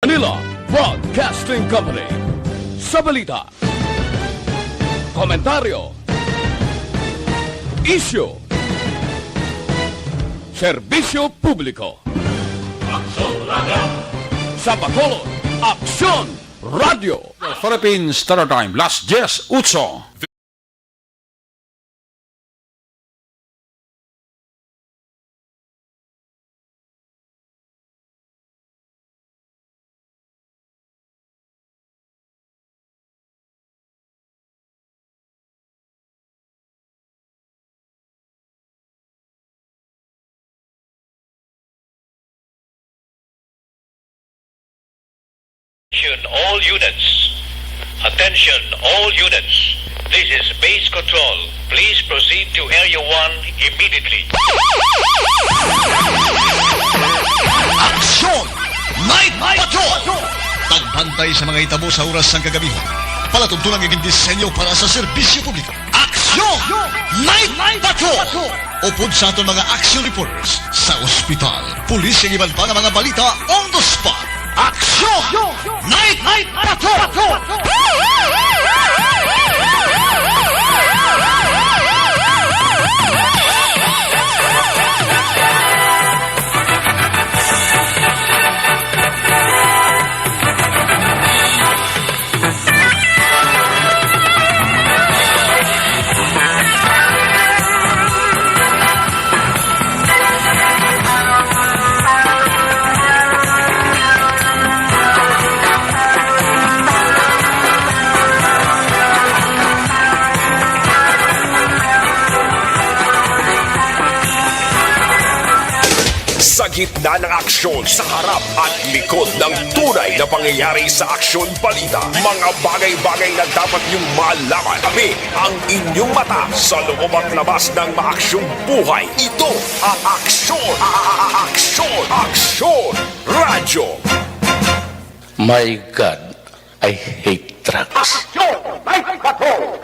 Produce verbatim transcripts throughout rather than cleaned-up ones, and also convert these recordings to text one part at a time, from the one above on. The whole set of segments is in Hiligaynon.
Manila Broadcasting Company. Sa balita, komentaryo, isyu, serbisyo publiko. Aksyon Radio. Sa Bacolod, Aksyon Radio. Philippine Standard Time, las diez otso. Attention all units. Attention all units. This is Base Control. Please proceed to Area one immediately. Aksyon! Night Patrol! Pagbantay sa mga hitabo sa oras sang kagabihan. Palatuntunan nga gindisenyo para sa serbisyo publiko. Aksyon! Night Patrol! Upod sa aton mga action reporters sa ospital, pulis, kag iban pa nga mga balita on the spot. Aksyon! Night Patrol! Sa gitna ng aksyon, sa harap at likod ng tunay na pangyayari sa Aksyon Balita, mga bagay-bagay na dapat niyong malaman. Kami ang inyong mata sa loob at labas ng maaksyong buhay. Ito ang Aksyon, a-, a-, a-, Aksyon, Aksyon Radyo. My God, I hate drugs. Aksyon! Night Patrol!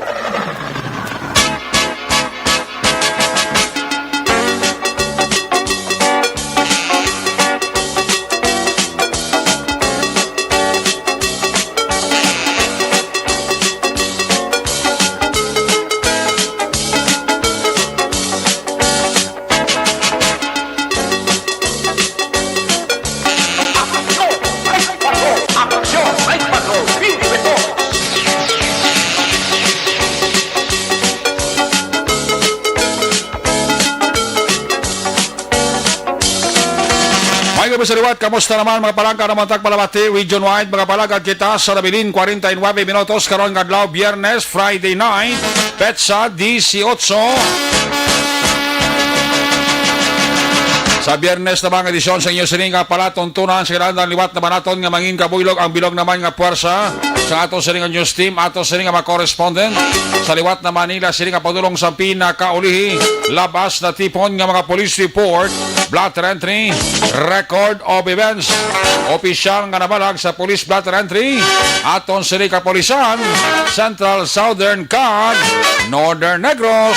Aksyon! Night Patrol! Aksyon! Night Patrol! Pwede ito! May gabi sa liwat, kamusta naman mga palangga naman tagpalabati, region wide, mga palagad kita sa nabilin, kwarenta y nuebe minutos, karon nga adlaw, Biyernes, Friday night, petsa dieciocho. Sa Biyernes na mga edisyon sa inyo sini nga palatuntunan, sa kinahanglan liwat naman naton nga mangin kabuylog ang bilog naman nga puwersa sa ato sini nga news team, ato sini nga mga correspondent. Sa liwat naman nila sini nga padulong sa pinakaulihi, labas na tipon nga mga police report, blotter entry, record of events, opisyal nga nabalag sa police blotter entry, aton sini kapulisan, Central Southern kag Northern Negros.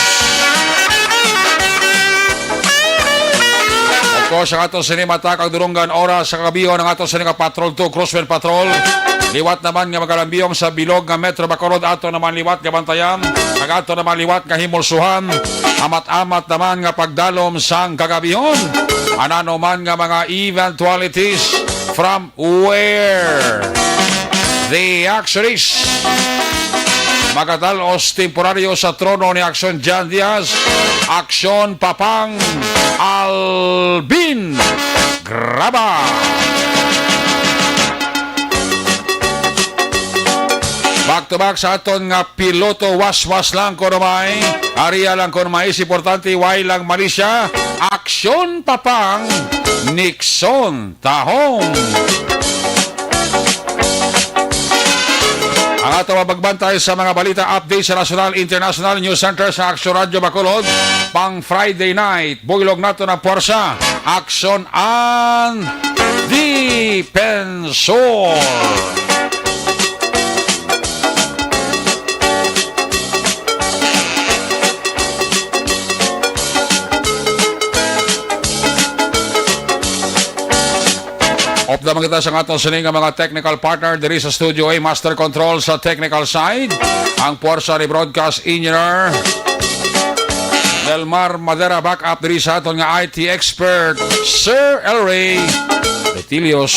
Of course, ang ato sini mata kag dulonggan oras sa kagabihon ang ato sini nga Patrol two, Crossfire Patrol. Liwat naman nga magalambiyong sa bilog nga Metro Bacolod, ato naman liwat nga bantayan, kag ato naman liwat nga himulsuhan. Amat-amat naman nga pagdalom sang kagabihon. Anano man nga mga eventualities from where the action is. Magatalos temporaryo sa trono ni Aksyon Jan Diaz, Aksyon Papang Alvin Graba. Back to back sa aton nga piloto, waswas lang kuno may, area lang kuno may, importante, way lang mali siya. Aksyon Papang Nixon Tahong. Ang ato mapagbantay sa mga balita, update sa national, international news center sa Aksyon Radyo Bacolod, pang Friday night. Buylog nato ng puwersa, aksyon and depensor. Of the Kita sa aton sini nga mga technical partner diri sa studio, A, Master Control sa technical side, ang puwersa ni Broadcast Engineer Nelmar Madera, backup diri sa aton nga I T expert, Sir Elray Retilios.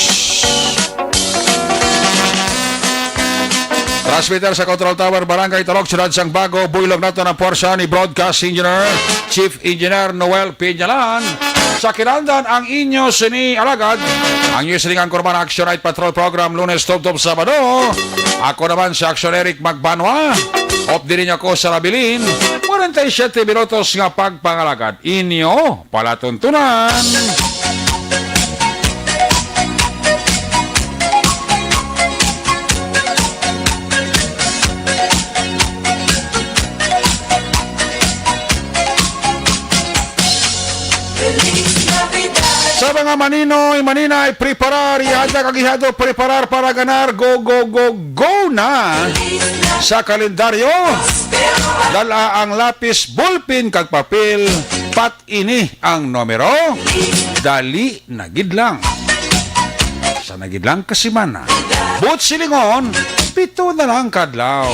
Transmitter sa Control Tower, Barangay Talok, Siyudad sang Bago, buylog naton ang puwersa ni Broadcast Engineer, Chief Engineer Noel Piñalan. Sa kinahanglan ang inyo sini alagad, ang inyo sining anchorman, Action Night Patrol Program, Lunes tubtob Sabado. Ako naman si Action Eric Magbanwa. Off diri niyo ako sa Labilin. Forty-seven minutos nga pagpangalagad. Inyo palatuntunan. Sa mga maninoy, maninay, preparar, ihanda kag ihado, preparar para ganar. Go, go, go, go na sa kalendaryo. Dala ang lapis, ballpen, kag papel. Pat ini ang numero. Dali na gid lang. Sa na gid lang ka semana. Buot silingon, pito na lang ka adlaw.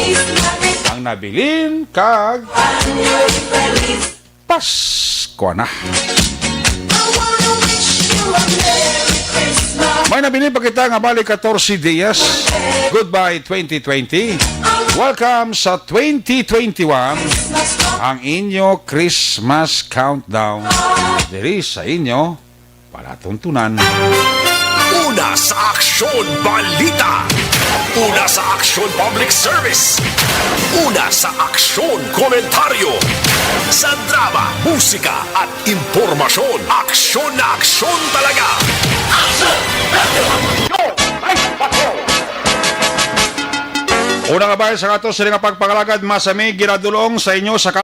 Ang nabilin kag Pasko na. May nabilin pa kita nga balik katorse dias. Goodbye twenty twenty. Welcome sa twenty twenty-one. Ang inyo Christmas countdown diri sa inyo palatuntunan. Una sa Aksyon Balita. Una sa Aksyon Public Service. Una sa Aksyon Komentaryo. Sa drama, musika, at impormasyon. Aksyon na aksyon talaga. Aksyon! Aksyon! Ay, aksyon! Una nga bahin sa aton sini nga pagpangalagad, masami ginadulong sa inyo sa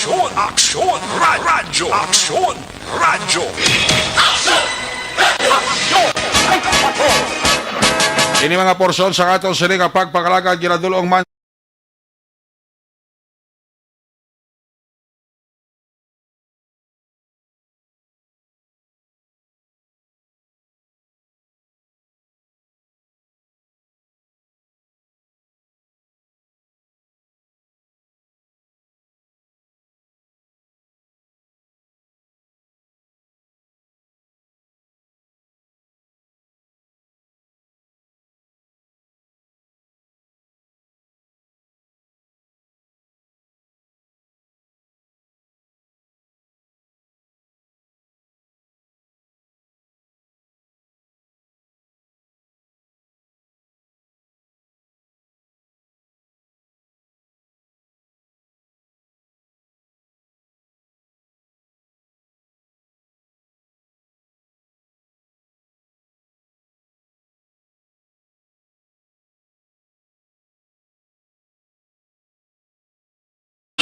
Aksyon, aksyon, ra-, radyo, aksyon, radyo. Aksyon! Aksyon! Ay, aksyon! Ini mga porsyon sa aton sini nga pagpangalagad ginadulong man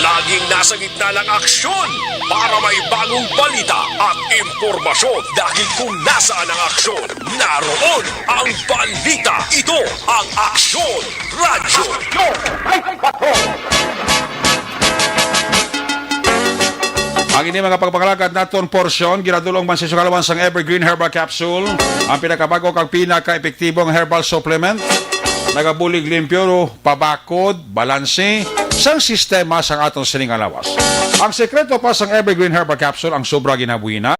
Laging nasa gitna ng aksyon para may bagong balita at impormasyon. Dahil kung nasaan ang aksyon, naroon ang balita. Ito ang Aksyon Radyo. Ang ini mga pagpangalagad naton porsyon, ginadulong man sa sukalawan sang Evergreen Herbal Capsule, ang pinakabag-o kag pinaka-epektibong herbal supplement. Nagabulig limpyo, pabakod, balanse sang sistema sang aton sining nga lawas. Ang sekreto pa sang Evergreen Herbal Capsule ang sobra ginabuhina.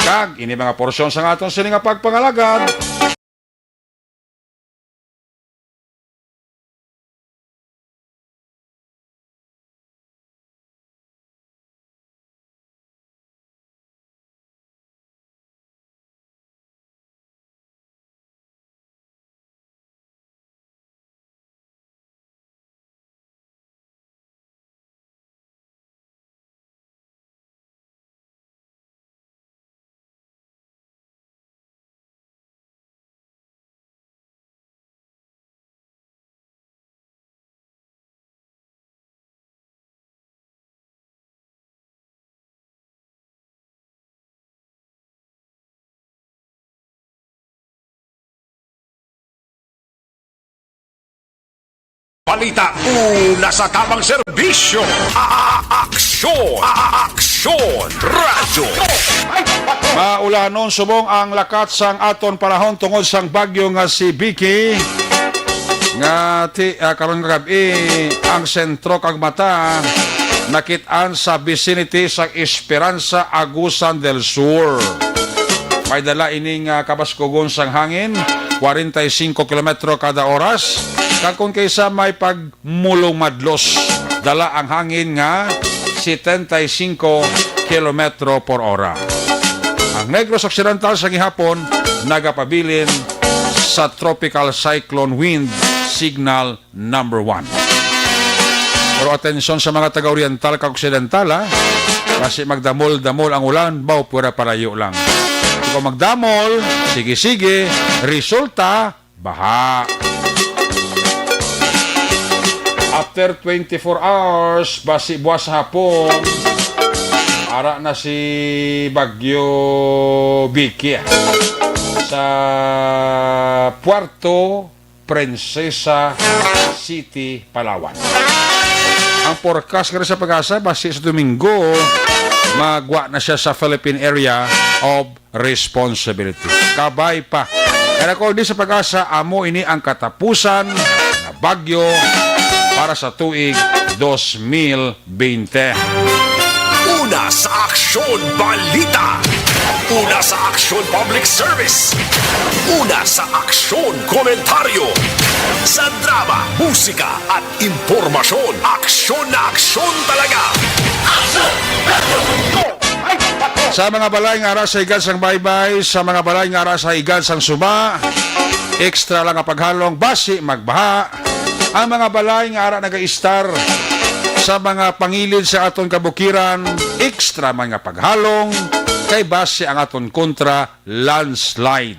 Kag ini mga porsyon sa aton sini nga pagpangalagad. Balita, una sa tamang serbisyo, a-, a-, aksyon, a-, a-, aksyon, radyo. Maulanon subong ang lakat sang aton panahon tungod sang bagyo nga si Vicky, nga ti, ah, karon nga gab-i ang sentro kag mata nakit-an sa vicinity sang Esperanza, Agusan del Sur. May dala ini nga kabaskugon sang hangin, kwarenta y singko kilometro kada oras, kag kon kaysa may pagmulong madlos, dala ang hangin nga setenta y singko kilometro por ora. Ang Negros Occidental sa gihapon nagapabilin sa Tropical Cyclone Wind Signal number one. Pero atensyon sa mga taga-oriental kag oksidentala, basi magdamol-damol ang ulan, baw pura palayo lang. Kung magdamol, sige-sige, resulta, baha. After twenty-four hours, basi buwas hapon, ara na si Bagyo Vicky sa Puerto Princesa City, Palawan. Ang forecast nga sa PAGASA, basi sa Domingo, magwa na siya sa Philippine Area of Responsibility. Kabay pa. Kaya ko, di sa PAGASA, amo ini ang katapusan nga bagyo para sa tuig dos mil bente. Una sa aksyon, balita. Una sa aksyon, public service. Una sa aksyon, komentaryo. Sa drama, musika, at impormasyon, aksyon na aksyon talaga. Sa mga balay nga ara sa higad sang baybay, sa mga balay nga ara sa higad sang suba, extra lang ang paghalong, basi magbaha. Ang mga balay nga ara nagaistar sa mga pangilid sa aton kabukiran, extra man nga paghalong, kay basi ang aton kontra, landslide.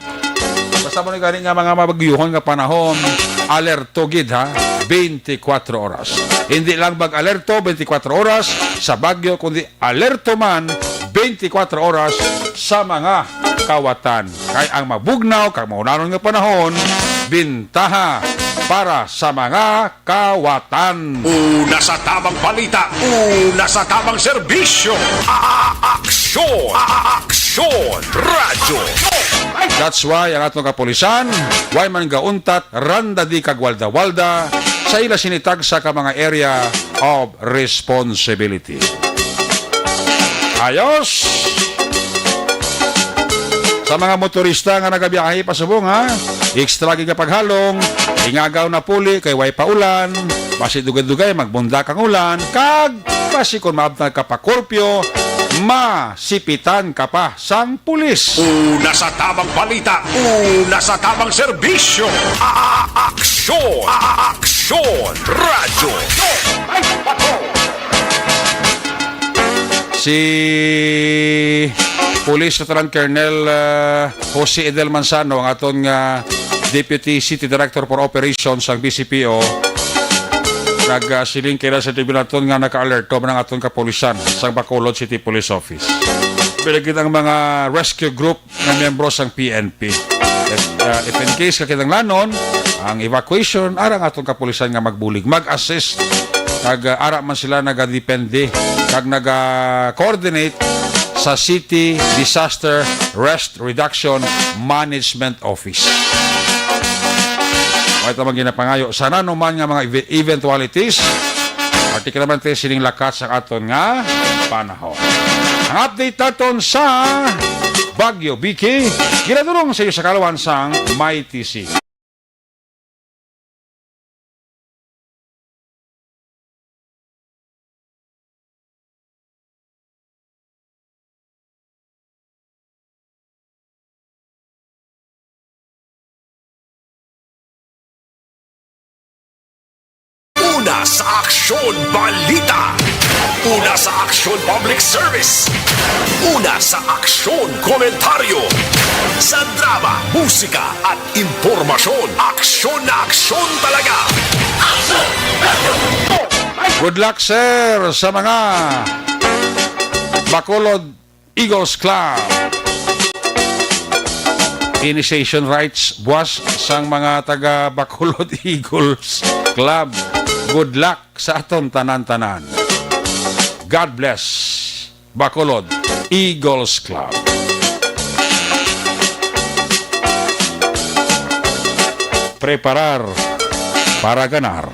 Basta mo ni gani nga mga mabagyuhon nga panahon, alerto gid, ha, twenty-four oras. Hindi lang mag-alerto twenty-four oras sa bagyo, kundi alerto man twenty-four oras sa mga kawatan. Kay ang mabugnaw kag maunanon nga panahon, bintaha para sa mga kawatan. Una sa tamang balita, una sa tamang serbisyo, a-, a-, aksyon, a-, a-, aksyon, radyo. That's why ang atong kapulisan, way man gauntat, randadi kag walda-walda sa ila sini tagsa ka mga area of responsibility. Ayos! Sa mga motorista nga nagabiyahe pasubong, ha, extra gid nga paghalong, ingagaw na puli kay way pa ulan, basi dugay-dugay magbundak ang ulan, kag basi kon maabtan ka pa kurpyo, masipitan ka pa sang pulis. Una sa tamang balita, una sa tamang serbisyo, a-, a-, aksyon, a-, a-, aksyon, radyo. Si Police Lieutenant Colonel, ah, Jose Edel Manzano, ang aton nga Deputy City Director for Operations sang B C P O, nagasiling kay sa tribunal nga naka-alerto man ang aton kapulisan sang Bacolod City Police Office. Pila gid ang mga rescue group nga miyembro sang P N P. If, ah, if in case kakinahanglanon ang evacuation, ara ang atong kapulisan nga magbulig, mag-assist. Kag, ah, ara man sila nagadepende kag naga-coordinate sa City Disaster Risk Reduction Management Office. May tamang ginapangayo sa nanuman nga mga eve-, eventualities, Particularmente sining lakat sang aton nga panahon. Ang update naton sa Bagyo Vicky, ginadulong sa iyo sa kalawan sang Mighty C. Una sa aksyon, balita. Una sa aksyon, public service. Una sa aksyon, komentaryo. Sa drama, musika, at impormasyon, aksyon na aksyon talaga. Good luck, sir, sa mga Bacolod Eagles Club. Initiation rites, buwas sang mga taga Bacolod Eagles Club. Good luck sa aton tanan-tanan. God bless, Bacolod Eagles Club. Preparar para ganar.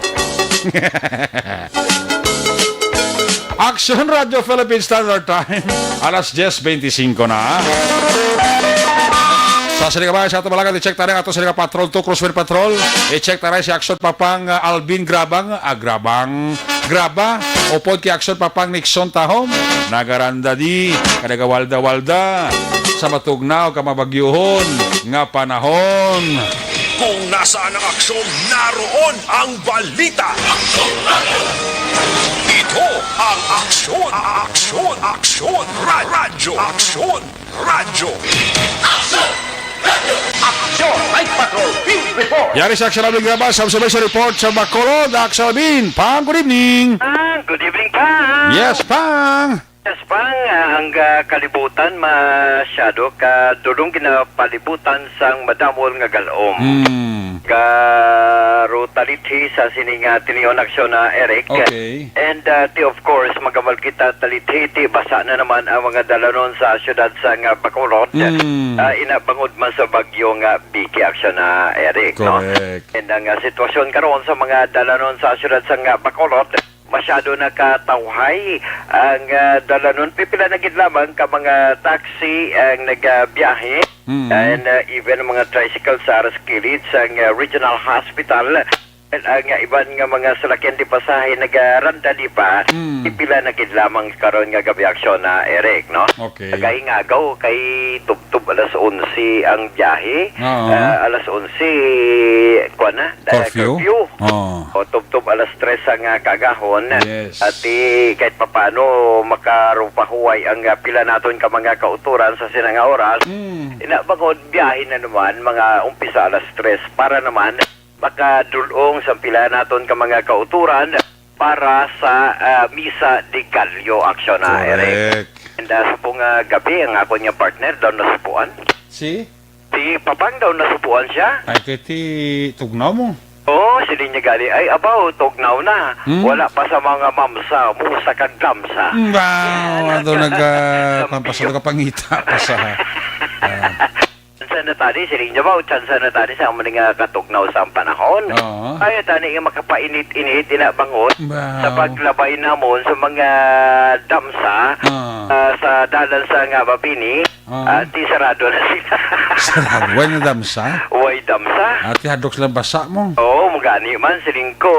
Aksyon Radio Philippine Standard Time, alas diyes bente singko na. Sa sini ka ba, sa ato malaga, i-check tayo ato sini ka patrol, to Cruiser Patrol. I-check tayo si Aksyon Papang, uh, Alvin Grabang, ah, Grabang, Graba, upod kay Aksyon Papang Nixon Tahom, nagaranda di, kadagawalda-walda, sa matugnaw ka mabagyuhon nga panahon. Kung nasaan ang aksyon, naroon ang balita. Ito ang aksyon, aksyon, aksyon, ra- radyo, aksyon, radyo. Aksyon! Aksyon! Night Patrol Field Report! Yari sa Aksyon Abing Graba, sa observation report sa Bacolod, Aksyon Abing. Pang, good evening. Ah, good evening, Pang. Yes, Pang. Yes, Pang, ah, ang, ah, kalibutan masyado ka dulong ginapalibutan sang madamol nga galom. Hmm. Garo talithi sa sining, ah, tinion aksyon na, Eric. Okay. And, ah, ti, of course, magamal kita talithi, ti basa na naman ang mga dalanon sa siyudad sa nga Bacolod. Mm. Ah, ina bangod man sa bagyo nga Vicky aksyon na, Eric, no? Correct. And ang, ah, sitwasyon karon sa mga dalanon sa siyudad sa nga Bacolod, masyado na katawhay ang, ah, dalanon. Pipila na gid lamang ka mga taxi ang nagabiyahe. Mm. And, ah, even mga tricycle sa aras kilid sa, ah, Regional Hospital. Ang, ah, iban nga mga salakyan di pasahe nagaranda di pa, Mm. ipila na gid lamang karon nga gabi aksyon na, Eric, no? Okay. Nagaingagaw kay tubtob alas onse ang biyahe. Oo. Ah, alas onse, kuwan na, ah, Curfew? curfew. Oo. O, tubtob alas tres ang, ah, kaagahon. Yes. At, eh, kahit papano makarupahuway ang, ah, pila naton ka mga kauturan sa sina nga oras. Mm. Ina, bangod biyahe na naman, mga umpisa alas tres para naman makadulong sa pila naton ka mga kauturan para sa, ah, Misa de Gallo, aksyon na, Eric. Correct. And, ah, sa pong, ah, gabi, ang akon nga partner daw nasubuan. Si? Si Papang daw nasubuan siya. Ay, kay ti tugnaw mo. Oo, siling niya gali. Ay, abaw, tugnaw na. Hmm? Wala pa sa mga mamsa, musa kag damsa. Hmm, ba, Yan, ano, ang nag-, ah, sa pampasal video. Ka pangita pa sa, ah. Tsansa na tani, siling niya ba, o tsansa na tani sa amo ni nga katugnaw sa panahon. Oo. Ay, tani nga makapainit-init, ina bangod Wow. sa paglabay namon sa mga damsa, Ah. ah, sa dalan sa nga Mabini, Ah. ah, ti sarado na sila. Sarado? Way na damsa? Way damsa. Ati hadlok silang basa mo. Oo, magani man, siling ko,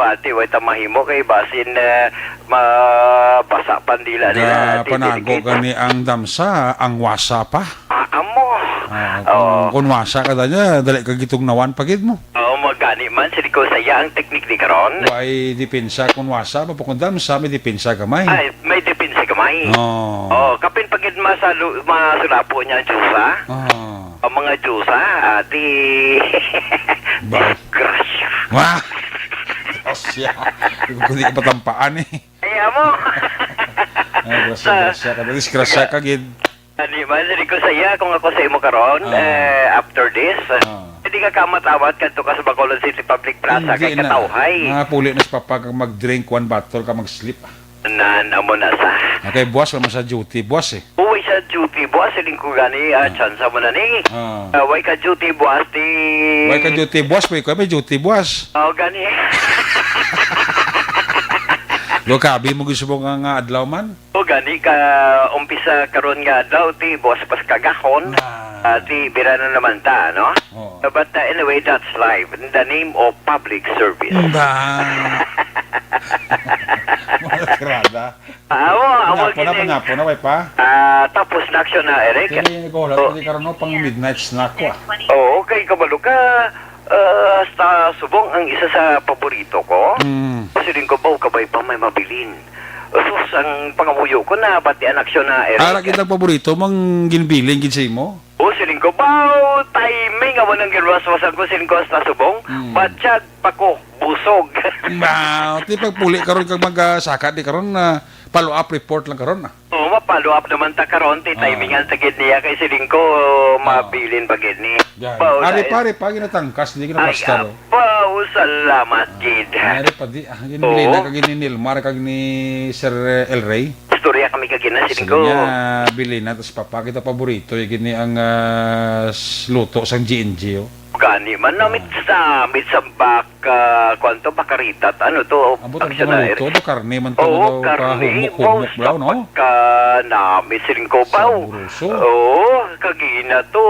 ati, way ta mahimo kay basin, eh, mabasa pandila nila, Ga-, ati, panago delicate. Gani ang damsa, ang wasa pa. Ah, amo. Ah, kung, Oo. Kung wasa ka, danya, dali ka gitugnawan pa gid mo. Oo, magani man, siling ko, sa iya ang teknik ni karon. Way depensa kung wasa, mapukundam sa may depensa gamay. Ay, may depensa gamay. Oo. Oo, kapin pa gid masalu-, masulapo niya ang Diyosa. Oo. Ang mga Diyosa, ati. Ba? Disgrasya. Wah! Grasya. Kung di ka patampaan eh. Ay, amo. Ay, grasya, Sa grasya ka. Disgrasya ka, gid. Di man, dili ko sa iya kung ako sa imo karon, Ah. eh, after this, Ah. hindi ka kamat-awat kadto ka sa Bacolod City Public Plaza, Hindi kay na. Katawhay. Mga puli na si Papa kag mag-drink one bottle ka mag-sleep. Nan, amo na sa. Okay, buwas, wala man sa duty, buwas eh. Uy, sa duty, buwas, siling ko gani, ah, Ah. Tsansa mo na ni. Ah. Ah, way ka duty, buwas, di Way ka duty, buwas, way ka may duty, buwas. Oh, gani. Lo, kabi mo gid subong nga, nga adlaw man? O gani ka umpisa karon nga adlaw, ti buwas pas kagahon. Ah. Ah, ti bira na naman ta, no? Oo. But, uh, anyway, that's life. In the name of public service. Ba? Mga tirada. Ah, oo, amo Pangapo na, gini. Pangapo na, way pa? Ah, tapos na aksyon na, Eric. Kaya yung ikaw, wala Oh. pa di karon, no, pang midnight snack ko, ah. Oo, kay kabalo ka, ah, hasta subong ang isa sa paborito ko. Mm. Siling ko, "Baw, kabay pa may mabilin." Sus, ang pangamuyo ko na, bati ang aksyon na, Eric. Ara kitang paborito, mang ginbiling gid sa imo? O, siling ko, "Baw, timing, amo nang ginwaswasan ko," siling ko, hasta subong. Mm. Batyag pa ko, busog. Ba, ti pagpuli karon kag mag, ah, saka di karon na follow-up report lang karon, ah. Oo, ma-follow up naman ta karon, ti Ah. timingan ta gid niya kay siling ko Ah. mabilin pa gid ni. Yan. Baw, Ari sa pa, ari pa, ginatangkas, hindi Ay, ginaplastar, oh. apaw, salamat gid. Ah, ari pa, di, ah, Oo. ginilina ka gini Nilmar kag ni Sir El Rey. Istorya kami kagina, siling Sige ko. niya, bilina, tas papa, kita paborito, eh, gini ang, ah, s-, luto sang G N G, oh. Gani man, namit Ah. sa, namit sa bak-, ah, kwan to, bakarita, ano to, Ambot ang aksyon na, mga luto, Eric. do, karne man to, Oo, mga karne, pahumok-humok wow, daw, no? sa pagka-namit, siling ko, baw. Sabroso. Oo, kagina to.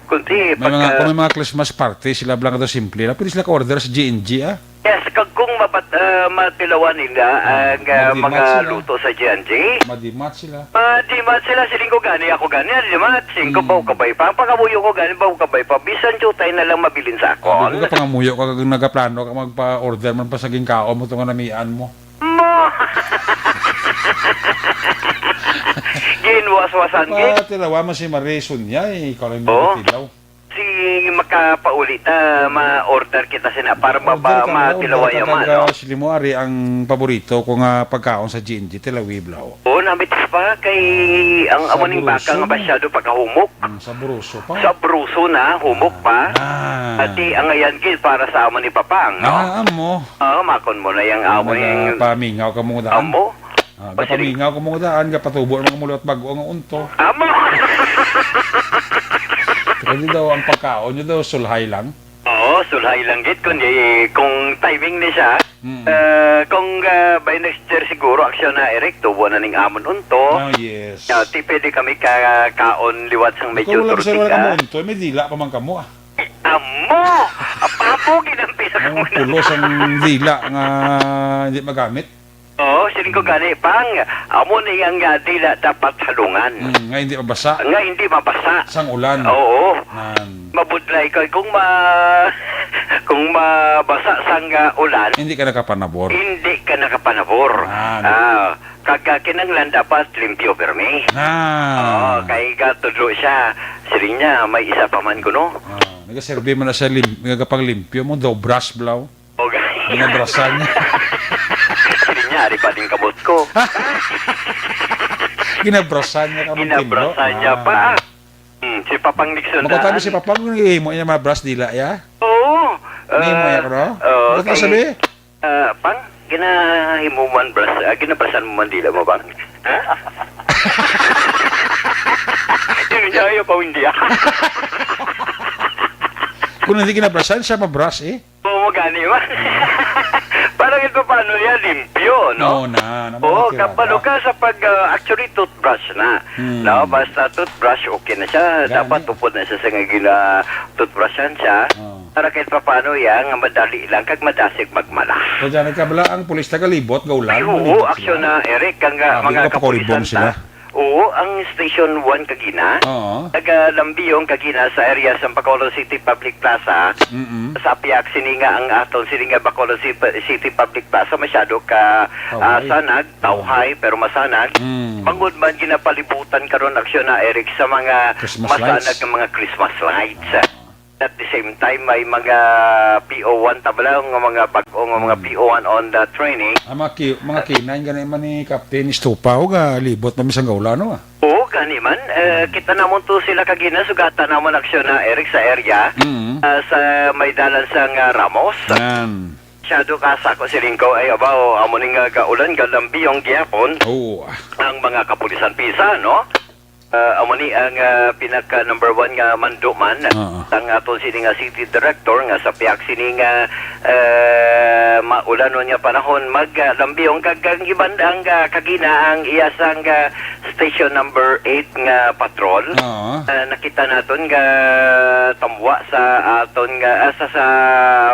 Kundi, May mga, pagka kung may mga Christmas party, sila bala nga to simple lang. Pwede sila ka-order sa G N G, ah. Yes, kag kung mapat-, ah, matilawan nila Ah, ang, ah, madimat mga sila. luto sa G N G. Madimat sila. Madimat sila, siling ko gani, ako gani, madimat. Siling ko, Hmm. baw kabay pa. Ang pangamuyo ko gani, baw kabay pa. Bisan jutay na lang mabilin sa akon. Ano ka pangamuyo ka, kag nagaplano ka, magpa-order man pa sa ginkaon mo, itong namian mo. Mo! Ginwaswasan, gid. Patilawa man si Marie Sonia, eh. Ikaw lang yung Oo. nagatilaw. Si makapauli ta, ma-order kita sina para Order maba-, ka, order matilawa ka yaman, kag, no? ah, sili mo, ari ang paborito ko nga pagkaon sa G N G, tilawi, blaw. Oo, namit pa kay ang Sa amo ning baka Bruso, nga no? masyado pagkahumok. Mm, sa Bruso pa. Sa Bruso na, humok pa. Ah. Pati ang ayan gid para sa amo ni Papang, no? Ah, amo. Oo, makon mo na yang Ang amo yung nagapamingaw ka mo daan. Amo. Ah, Pasiling- gapamingaw ka mo daan, gapatubo ang mga mulat bago ang unto. Amo. Pwede daw ang pagkaon nyo daw, sulhay lang. Oo, sulhay lang gid. Kung, eh, kung timing ni siya, Mm. eh, kung, ah, by next year siguro, aksyon na, Eric, tubo na ning amon unto. Ah, yes. Ah, ti pwede kami ka-, kaon liwat sang medyo Ikaw wala, sir, wala turutika. Kamo unto, may dila pa man kamo, ah. Amo! Apapo, ginampisan Ang mo na. pulos ang dila nga hindi magamit. Oo, siling ko gani, Pang, amo na yang, ah, dila dapat halungan. Mm, nga hindi mabasa. Nga hindi mabasa. Sang ulan. Oo. Nan. Mabudlay ka kung ma-, kung mabasa sang, ah, ulan. Hindi ka nakapanabor. Hindi ka nakapanabor. Nan. Ah, kag, ah, kinahanglan dapat limpyo pirmi. Nan. Oo, kay gatudlo siya. Siling niya, may isa pa man kuno. Ah, nagaserbi man na siya lim-, nagapanglimpyo mo, daw brush, blaw. Okay. Ginabrasan niya. Siling niya, ari pa din kamot ko. Ginabrasan niya ka, Mang Timbo. Ginabrasan niya pa. Ah. Hmm, si Papang Nixon Makuha daan. Tabi si Papang, kung himo niya mabras dila, ya? Oo. Ano himo Ah, niya, bro? Oo, Ano ka okay. sabi? Ah, Pang, ginahimuan bras-, ah, ginabrasan mo man dila mo, Pang? Ha? Yun niya, ayaw pa, hindi, ah. Kung hindi ginabrasan, siya mabras, eh. Oo, gani man. Para kahit pa paano yan, limpyo, no? Oo na, na Oo, mga tirada. Kabalo ka sa pag, ah, actually, toothbrush na. Hmm. No, basta toothbrush, okay na siya. Gani. Dapat upod na siya sa nga gina-, toothbrushan siya. Oo. Para kahit pa paano yan, nga madali lang, kag madasig magmala. So, dyan, nagkabala ang pulis tagalibot, gaulan, Ay, oo, malibot aksyon sila. na, Eric, ang, ah, Grabe mga ka, pakulibong kapulisan sila. ta-, Oo, ang Station one kagina, Oo. taga Lambiyong kagina sa area sa Bacolod City Public Plaza, Mm-mm. sa Apiac, sini nga ang aton, sini nga Bacolod Ci-, City Public Plaza, masyado ka, Tawhay. ah, sanag, tawhay, pero masanag. Mm. Bangod man ginapalibutan karon aksyon na, Eric, sa mga Christmas masanag lights. nga mga Christmas lights. Ah. At the same time, may mga P O one tabla nga mga bag-o nga mga Mm. P O one on the training. Ang mga ki-, mga K nine gani man ni Captain Estupa, o ga libot man sang gaulan, no, ah? Oo, gani man. Eh, Mm. kita namon to sila kagina, sugata namon aksyon na, Eric, sa area, Mm. ah, sa may dalan sang, ah, Ramos. Yan. Masyado ka sa ako, siling ko, ay, abaw, amo ni nga gaulan, galambiyong gihapon Oo, ah. ang mga kapulisan pisa, no? Ah, amo ni ang, ah, pinaka number one nga manduman Oo. sang aton sini nga city director nga sa piyak sini nga, ah, maulanon nga panahon maglambiyong kag ang iban ang, ah, kagina ang iya sang, ah, station number eight nga patrol. Oo. Ah, nakita naton nga tamwa sa aton nga, ah, sa, sa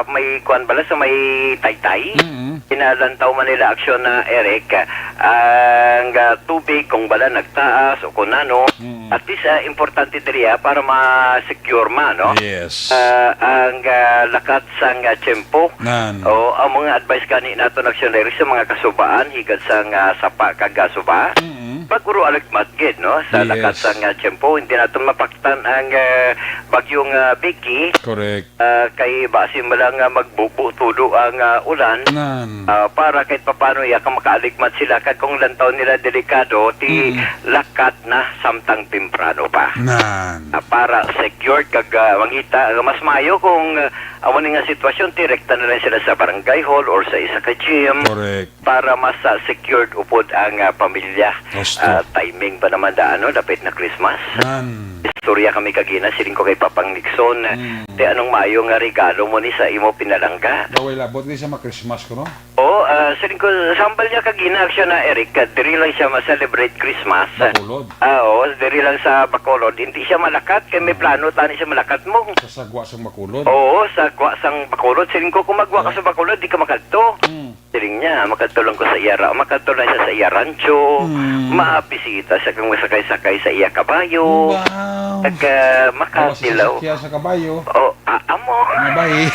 may kuan bala sa may Taytay. Mm. Pinalantaw man nila aksyon na Eric, ang, ah, tubig kung bala nagtaas o kung ano. Mm. At least, ah, importante diri, ah, para ma-secure man, no? Yes. Ah, ang, ah, lakat sang, ah, tiyempo. Nan. O, ang mga advice gani nato na aksyon diri sa mga kasubaan, higad sang, ah, sapa kag, ah, suba. Mm. Pag-uro aligmat gid, no? Sa Yes. lakat sang, ah, tiyempo, hindi nato mapaktan ang, ah, bagyong, ah, Vicky. Correct. Ah, kay basi mo lang nga magbubo tulo ang, ah, ulan. Nan. Ah, para kahit papano iya ka makaaligmat sila kag kung lantaw nila delikado, ti Mm. lakat na samtang temprano pa. Nan. Ah, para secured kag, ah, mangita, ah, mas maayo kung, ah, amo ni nga sitwasyon, direkta na lang sila sa barangay hall or sa isa ka gym. Correct. Para mas, ah, secured upod ang, ah, pamilya. Gusto. Ah, timing pa naman da, ano, dapit na Christmas. Nan. Istorya kami kagina, siling ko kay Papang Nixon, Mm. "Te, anong maayo nga regalo mo ni sa imo pinalangga?" Daw way labot ni sa mga Christmas ko, no? Oo, ah, siling ko, sambal niya kagina, siya na, Eric, ah, diri lang siya ma-celebrate Christmas. Bacolod. Ah, oo, diri lang sa Bacolod. Hindi siya malakat, kay may Mm. plano tani siya malakat mo. Sa sagwa sang Bacolod. Oo, sagwa sang Bacolod. Siling ko, kung magwa ka Yeah. sa Bacolod, di ka makadto. Mm. Siling niya, "Makadto lang ko sa iya ra-, makadto lang siya sa iya rancho, Mm. mabisita siya kung masakay-sakay sa iya kabayo, Wow. at, ah, Wala siya makatilaw." sasakyan sa kabayo. Oh, ah, amo. Mabay.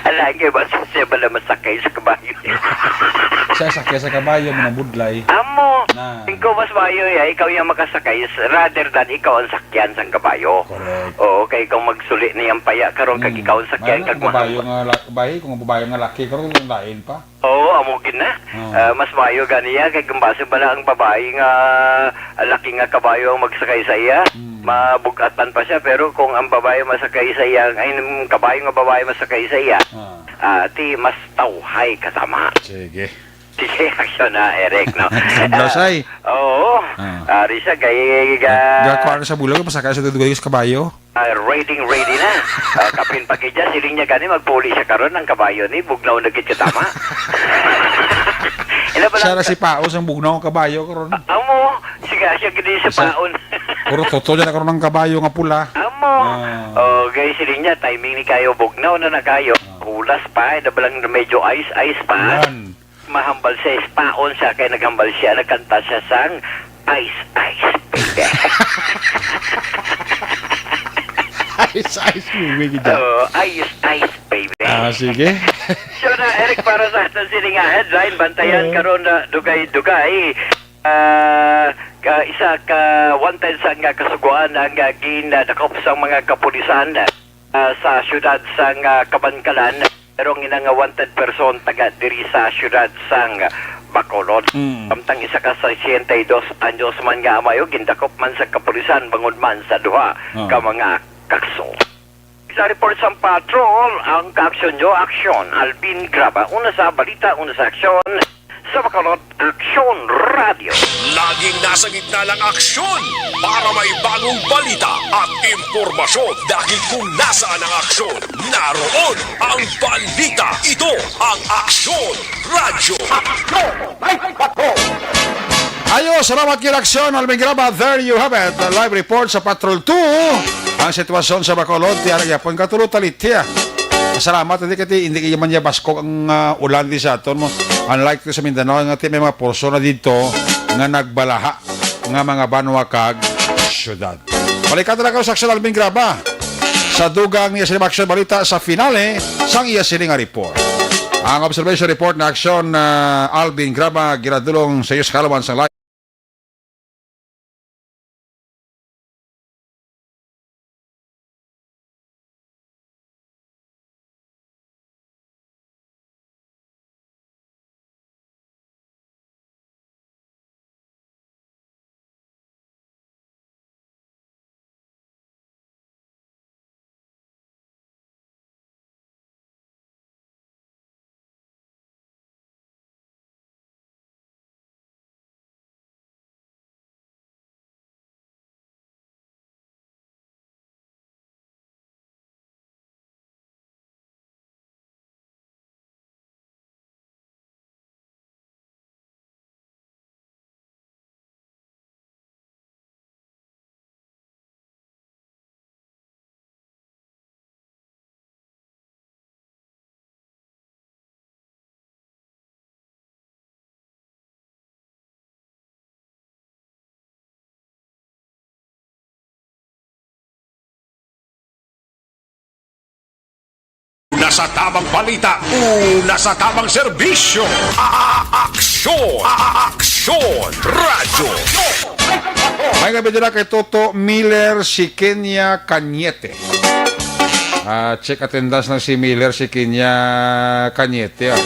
Alagay ba siya, siya bala masakay sa kabayo? Siya sakyan sa kabayo, manabudlay. Amo. Na. Tingko mas maayo ya, ikaw yung makasakay, s-, rather than ikaw ang sakyan sang kabayo. Correct. Oo, kay kung magsuli na yung paya, karon kag Mm. ikaw ang sakyan, Bahala kag kung mahal babayo pa. nga la-, bayi, kung babayo nga laki, karon yung lain pa. Oo, amo gid na. Oo. Ah, mas maayo gani ya, kay kung base bala ang babae nga, ah, laki nga kabayo ang magsakay sa iya, Mm. mabugatan pa siya, pero kung ang babae masakay sa iya, ay, ang kabayo nga babae masakay sa iya, Ah. ah, ti mas tawhay katama. Sige. Sige, aksyon na, Eric, no? Ang Ah, blasay. Oo. Ah. Ari siya, kay, ga- Ga-, gakuha na sa bulag, pasakay sa dudugay sa kabayo. Ah, ready, ready na. Ah, kapin pa kay dyan, siling niya gani, magpuli siya karon, ang kabayo ni, bugnaw na gid katama. Ina pala Siya ra si Paos ang bugnaw ang kabayo karon. Ah, amo, siga siya gid si Sa Paon. Puro toto niya na karon ang kabayo nga pula. Amo. Ah. Okay, siling niya, timing ni kayo, bugnaw na na kayo. Ah. Hulas pa, eh, nabalang medyo ice-ice pa. Yan. Mahambal siya, ispaon siya, kay naghambal siya, nagkanta siya sang Ice Ice Baby. Ice Ice Baby, gid. Oh, Ice Ice Baby. Ah, sige. So na, Eric, para sa aton sini nga headline, bantayan Oo. karon na dugay-dugay. Ah, ka, isa ka wanted sa nga kasugoan ang, ah, ginadakop sa mga kapulisan. Ah, sa siyudad sang, ah, Kabankalan, pero ang ina nga wanted person taga diri sa siyudad sang Bacolod. Mm. Samtang isa ka sesenta y dos anyos man nga amayo gindakop man sa kapulisan bangod man sa duha Ah. ka mga kaso. Sa report sang patrol, ang kaaksyon nyo, aksyon, Alvin Graba, una sa balita, una sa aksyon. Sa Bacolod, Aksyon Radio. Laging nasa gitna ng aksyon para may bagong balita at impormasyon. Dahil kung nasaan ang aksyon, naroon ang balita. Ito ang Aksyon Radio. Aksyon! May bato! Ayo, salamat kay Aksyon, Alvin Graba. There you have it. The live report sa Patrol two. Ang sitwasyon sa Bacolod, tiara gyapon katulo talitia. Salamat, hindi kati, hindi kaya man niya baskog ang, ah, ulan di sa aton mo. Unlike to sa Mindanao, nga ti may mga porso na dito nga nagbalaha nga mga banwa kag syudad. Balikan talaga sa Aksyon Alvin Graba sa dugang niya sa Aksyon Balita sa finale sang iya sini nga report. Ang observation report na Aksyon, ah, Alvin Graba, ginadulong sa iyo sa kaalaman sang live. Sa tamang balita, una sa tamang serbisyo. A-, aksyon! A-, aksyon! Radyo! May gabi dira kay Toto Miller si Kenya Cañete. Ah, check attendance lang si Miller si Kenya Cañete, ah.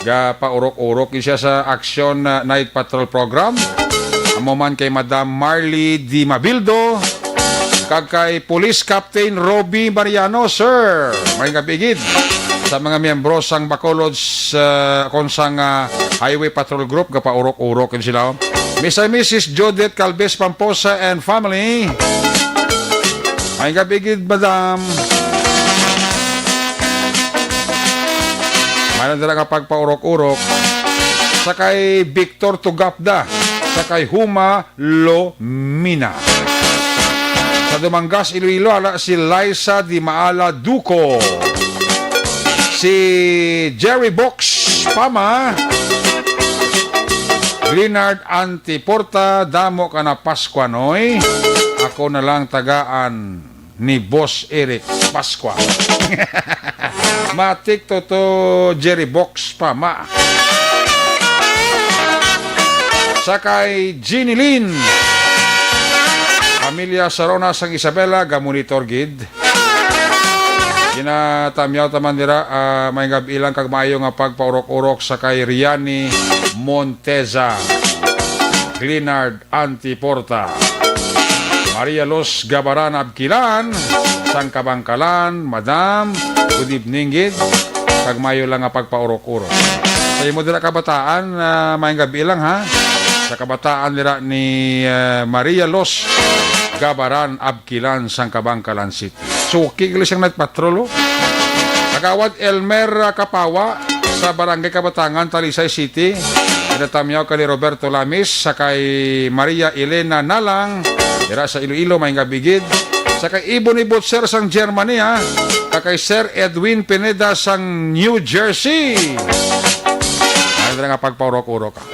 Gapaurok-urok siya sa Aksyon, ah, Night Patrol Program. Amo man kay Madam Marley Di Mabildo, kag kay Police Captain Robbie Mariano, sir. May gabi gid sa mga miyembro sang Bacolod sa, kon sang, ah, Highway Patrol Group, gapaurok-urok gid sila, oh. Mister and Missus Judith Calves Pamposa and family. May gabi gid, madam. May lang dira nga pagpaurok-urok sa kay Victor Tugapda, sa kay Huma Lomina. Sa Dumangas, Iloilo, ala si Liza Di Maala Duco. Si Jerry Box Pama. Glenard Antiporta, damo ka na Pascua, noy. Ako na lang tagaan ni Boss Eric Pascua. Matik to to, Jerry Box Pama. Sa kay Jeannie Lynn. Pamilya Sarona sang Isabela, gamonitor gid. Ginatamyaw taman dira, ah, may gabi lang kag maayo nga pagpaurok-urok sa kay Riani Monteza. Glenard Antiporta. Maria Luz Gabaran Abkilan, sang Kabangkalan, Madam, good evening gid. Kag mayo lang nga pagpaurok-urok. Sa imo dira kabataan, ah, maayong gabi lang, ha. Sa kabataan dira ni, ah, Maria Luz Gabaran Abkilan sang Kabangkalan City. Suki gali siyang nagpatrol, oh. Kagawad Elmer, ah, Kapawa sa Barangay Kabatangan, Talisay City. Ginatamyaw ka ni Roberto Lamis sa kay Maria Elena Nalang, dira sa Iloilo, may nga bigid. Sa kay Ebony Butcher sang Germany, ha. Sa kay Sir Edwin Pineda sang New Jersey. Ano na nga pagpaurok-urok, ah.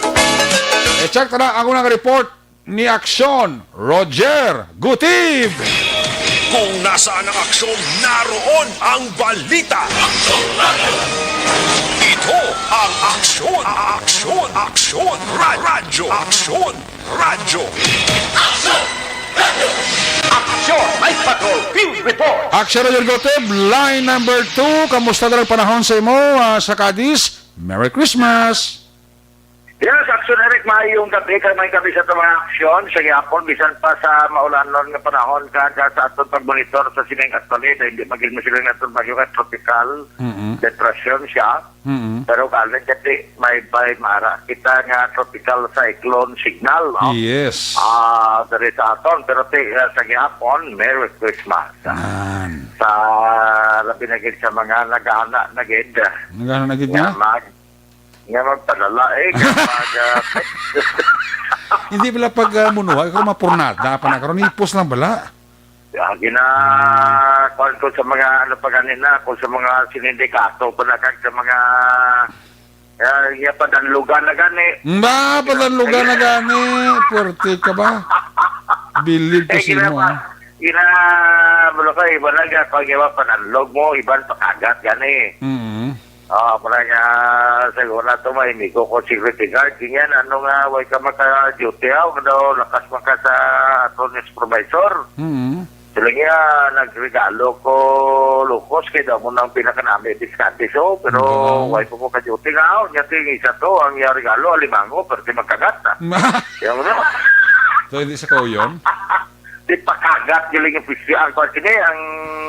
E-check ta na ang unang report ni Aksyon, Roger Gutib. Kung nasaan ang aksyon, naroon ang balita. Ito ang Aksyon, Aksyon, Aksyon, Ra-, Radyo, Aksyon, Radyo. Aksyon, Night Patrol, Field Report. Aksyon, Roger Gutib, line number two. Kamusta na ang panahon sa imo, ah, sa Cadiz? Merry Christmas! Yes, Aksyon Eric, maayong gabi kag may gabi sa mga aksyon sa gihapon, bisan pa sa maulanon nga panahon kag sa aton pagmonitor sa sining, actually, dahil di magin mo sila naton bagyo nga tropical Mm-mm. depression siya. Mm-mm. Pero galing kasi may, may mara kita nga tropical cyclone signal, no? Yes. Ah, diri sa aton, pero ti, ah, sa gihapon, Merry Christmas. Yan. Sa labi na gid sa mga nagana na gid. Nagana na gid nga niya? Mag, nga magpadala, eh, kapag, ah, Hindi bala pag, ah, munuha, karon mapurnada pa na, karon ipos lang bala. Ah, gina, kuwan ko sa mga, ano pa gani na, kung sa mga sinindikato pa na, kag sa mga, ah, nga padanlugan na gani. Ba, padanlugan na gani. Puwerte ka ba? Bilib ko Eh, sa imo, gina-, ah. Gina, wala ka, iba na, gina, pag iba, padanlog mo, iban pakagat gani. Mm. Ah, para nga, siguro na to, may amigo ko, security guard, ganyan, ano nga, way ka maka-duty, ah, ano, lakas man ka sa aton nga supervisor. Mm. Sila nga, nagregalo ko, lukos, kay daw mo nang pinakanami, diskarte, so, pero Wow. way ko ko ka-duty nga, oh, nya ting isa to, ang iya regalo, alimango, pero di magkagat, ah. Yung, So, hindi sa kauyon? Di pakagat, galing yung pisyo. Ang kwan sini, ang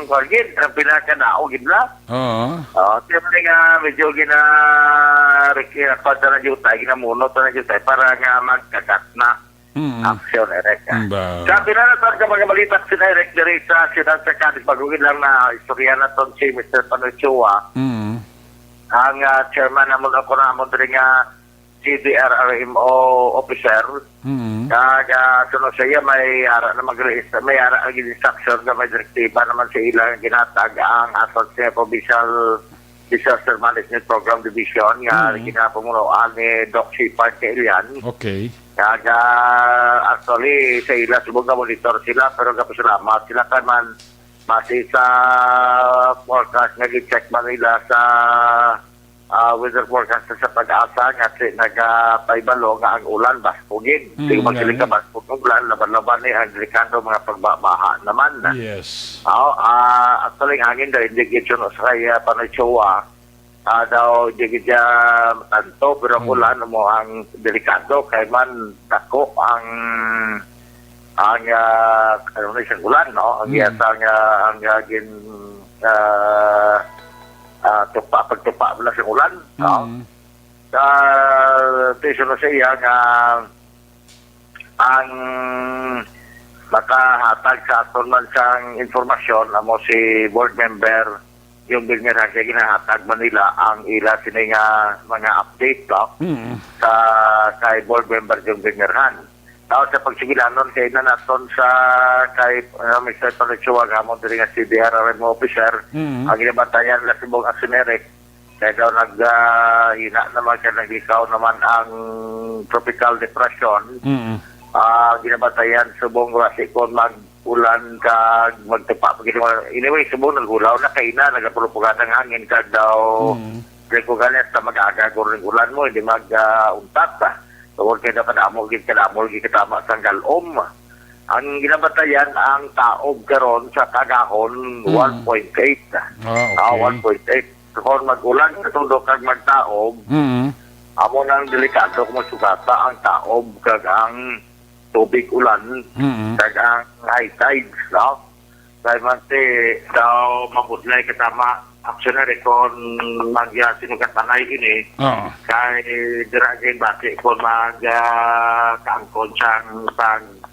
kwan gid, ang pinakadaog gid na. Oo. Oh, tiyan mo nga medyo gina-, reki-, kwan sa na jutay, ginamunot na jutay para nga magkagat na. Mm. Aksyon, Eric, ah. Ba. Sa pinanasan ka mga balita, si Eric, diri sa siyudad sa Cadiz, bago gid lang na istorya na ton si Mister Panochua. Mm. Ang, ah, chairman namon ako namon diri nga C D R R M O officer. Mm. Kag, ah, sunod sa iya, may ara na mag-release, may ara na gid instruction nga may direktiba naman sa ila nga ginhatag ang aton sa Provincial Disaster Management Program Division nga Mm. ginapamunuan ni Doc Sipag Kailian. Okay. Kag, ah, actually, sa ila subong nga monitor sila, pero gapasalamat sila kay man Base sa forecast nga gi-check man nila sa, ah, weather forecast sa PAGASA, nga si, nagapahibalo nga ang ulan basko gid. Mm, Di ko magsiling nga ka eh. basko ang ulan, laban-laban ni ang delikado mga pagbabaha naman. Yes. Oo, ah, actually, ang hangin daw, hindi gid siya sa kay, ah, Panoy Chua. Ah, daw, hindi gid siya tanto, pero ang Mm. ulan mo ang delikado, kay man dako ang, ang, ah, ano na isang ulan, no? Ang Mm. iyasa nga, ang, ah, gin, ah, ah, tupa, pagtupa mo na sa ulan, no? Mm. Sa, tiso na sa iya nga, ang makahatag sa aton man sang impormasyon amo si Board Member Jong Vilmir Hase, ginahatag man nila ang ila sini nga mga update, no? Mm. Sa kay Board Member Jong Vilmir Han. Tao sa pagsigilanon kay na naton sa kay, uh, Mister Paluchua nga amo diri nga C D R R M officer, Mm. ang ginabantayan na subong aksyon, Eric. Kaya daw nag, ah, hina naman, kaya naglikaw naman ang tropical depression. Mm. Ah, ginabatayan subong wala si kon mag-ulan kag magtupa pa gid. Anyway, subong naghulaw na kay na, nagapulupugad ang hangin kag daw Mm. di ko ganit na mag-aga guro ng ulan mo, hindi mag, ah, untat. Tungod kay daw kadamo gid, kadamo gid katama sang galom. Ang ginabatayan ang taob karon sa Kagahon, Mm. one point eight. Ah, Ah, okay. one point eight. Kung mag-ulan ka tulo kag magtaob, Mm. amo nang delikado kung masugata ang taob kag ang tubig ulan Mm. kag ang high tides, no? Kay man ti daw mabudlay katama, actually, kon mag, ah, sinugat anay ini, Oo. kay dira gid bati kon mag, ah, kaangkon sang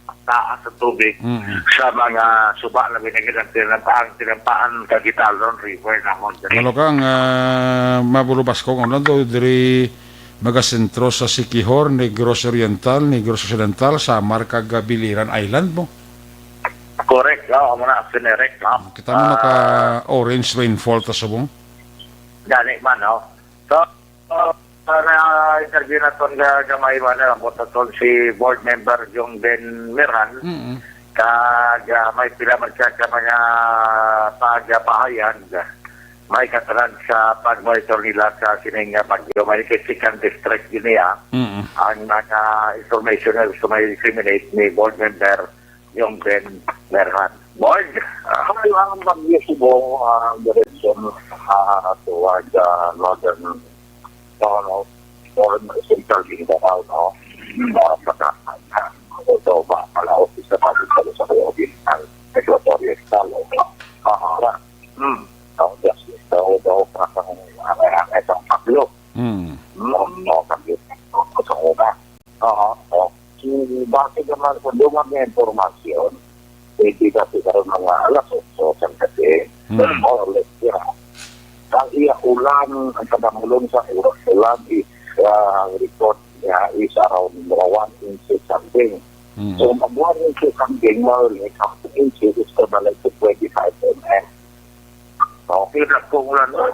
pagtaas sa tubig Mm. sa mga suba, labi na gid ang tinampa-, ang tinampaan kag Gitalon River namon diri. Malo ka ang, ah, mabulubas ko, ano to, diri magasentro sa Siquijor, Negros Oriental, Negros Occidental, Samar, kag, ah, Biliran Island mo. Correct, no? Amo na, generic, no? Kita mo Ah, naka-orange rainfall ta subong. Gani man, no? So, uh, para interview naton nga gamay man, ambot naton si Board Member Jong Ben Mirhan, Mm. kag, ah, may pila man siya ka mga pagpahayag, may katanan sa pag-monitor nila sa sining nga bagyo. May kay second district din niya. Mm. Ang mga information nga gusto may disseminate ni Board Member Jong Ben Mirhan. Board, ah, Kaya ang bagyo subong, ah, direksyon, ah, toward, ah, northern, no, no, northern central Mindanao, no? Mga pagkakas, although ma-, malaos sa pagkakalo sa Oriental, Equatorial, ah, Hmm. Daw, daw, daw, daw, ang, ang, ang, ang, ang, ang, Mm. No, no, kami, sa una. Oo, oo. So, base naman sa dugang nga impormasyon, pwede kasi karon mga alas otso sa gabi, Mm. more or less, yeah. Ang iya ulan, ang kadamulon sa ura-, ulan is, ah, ang report niya is around mga one inch something. Mm. So, mag one inch something, more or less, ang inch is equivalent to twenty-five M M. Okay, nagkukulan na.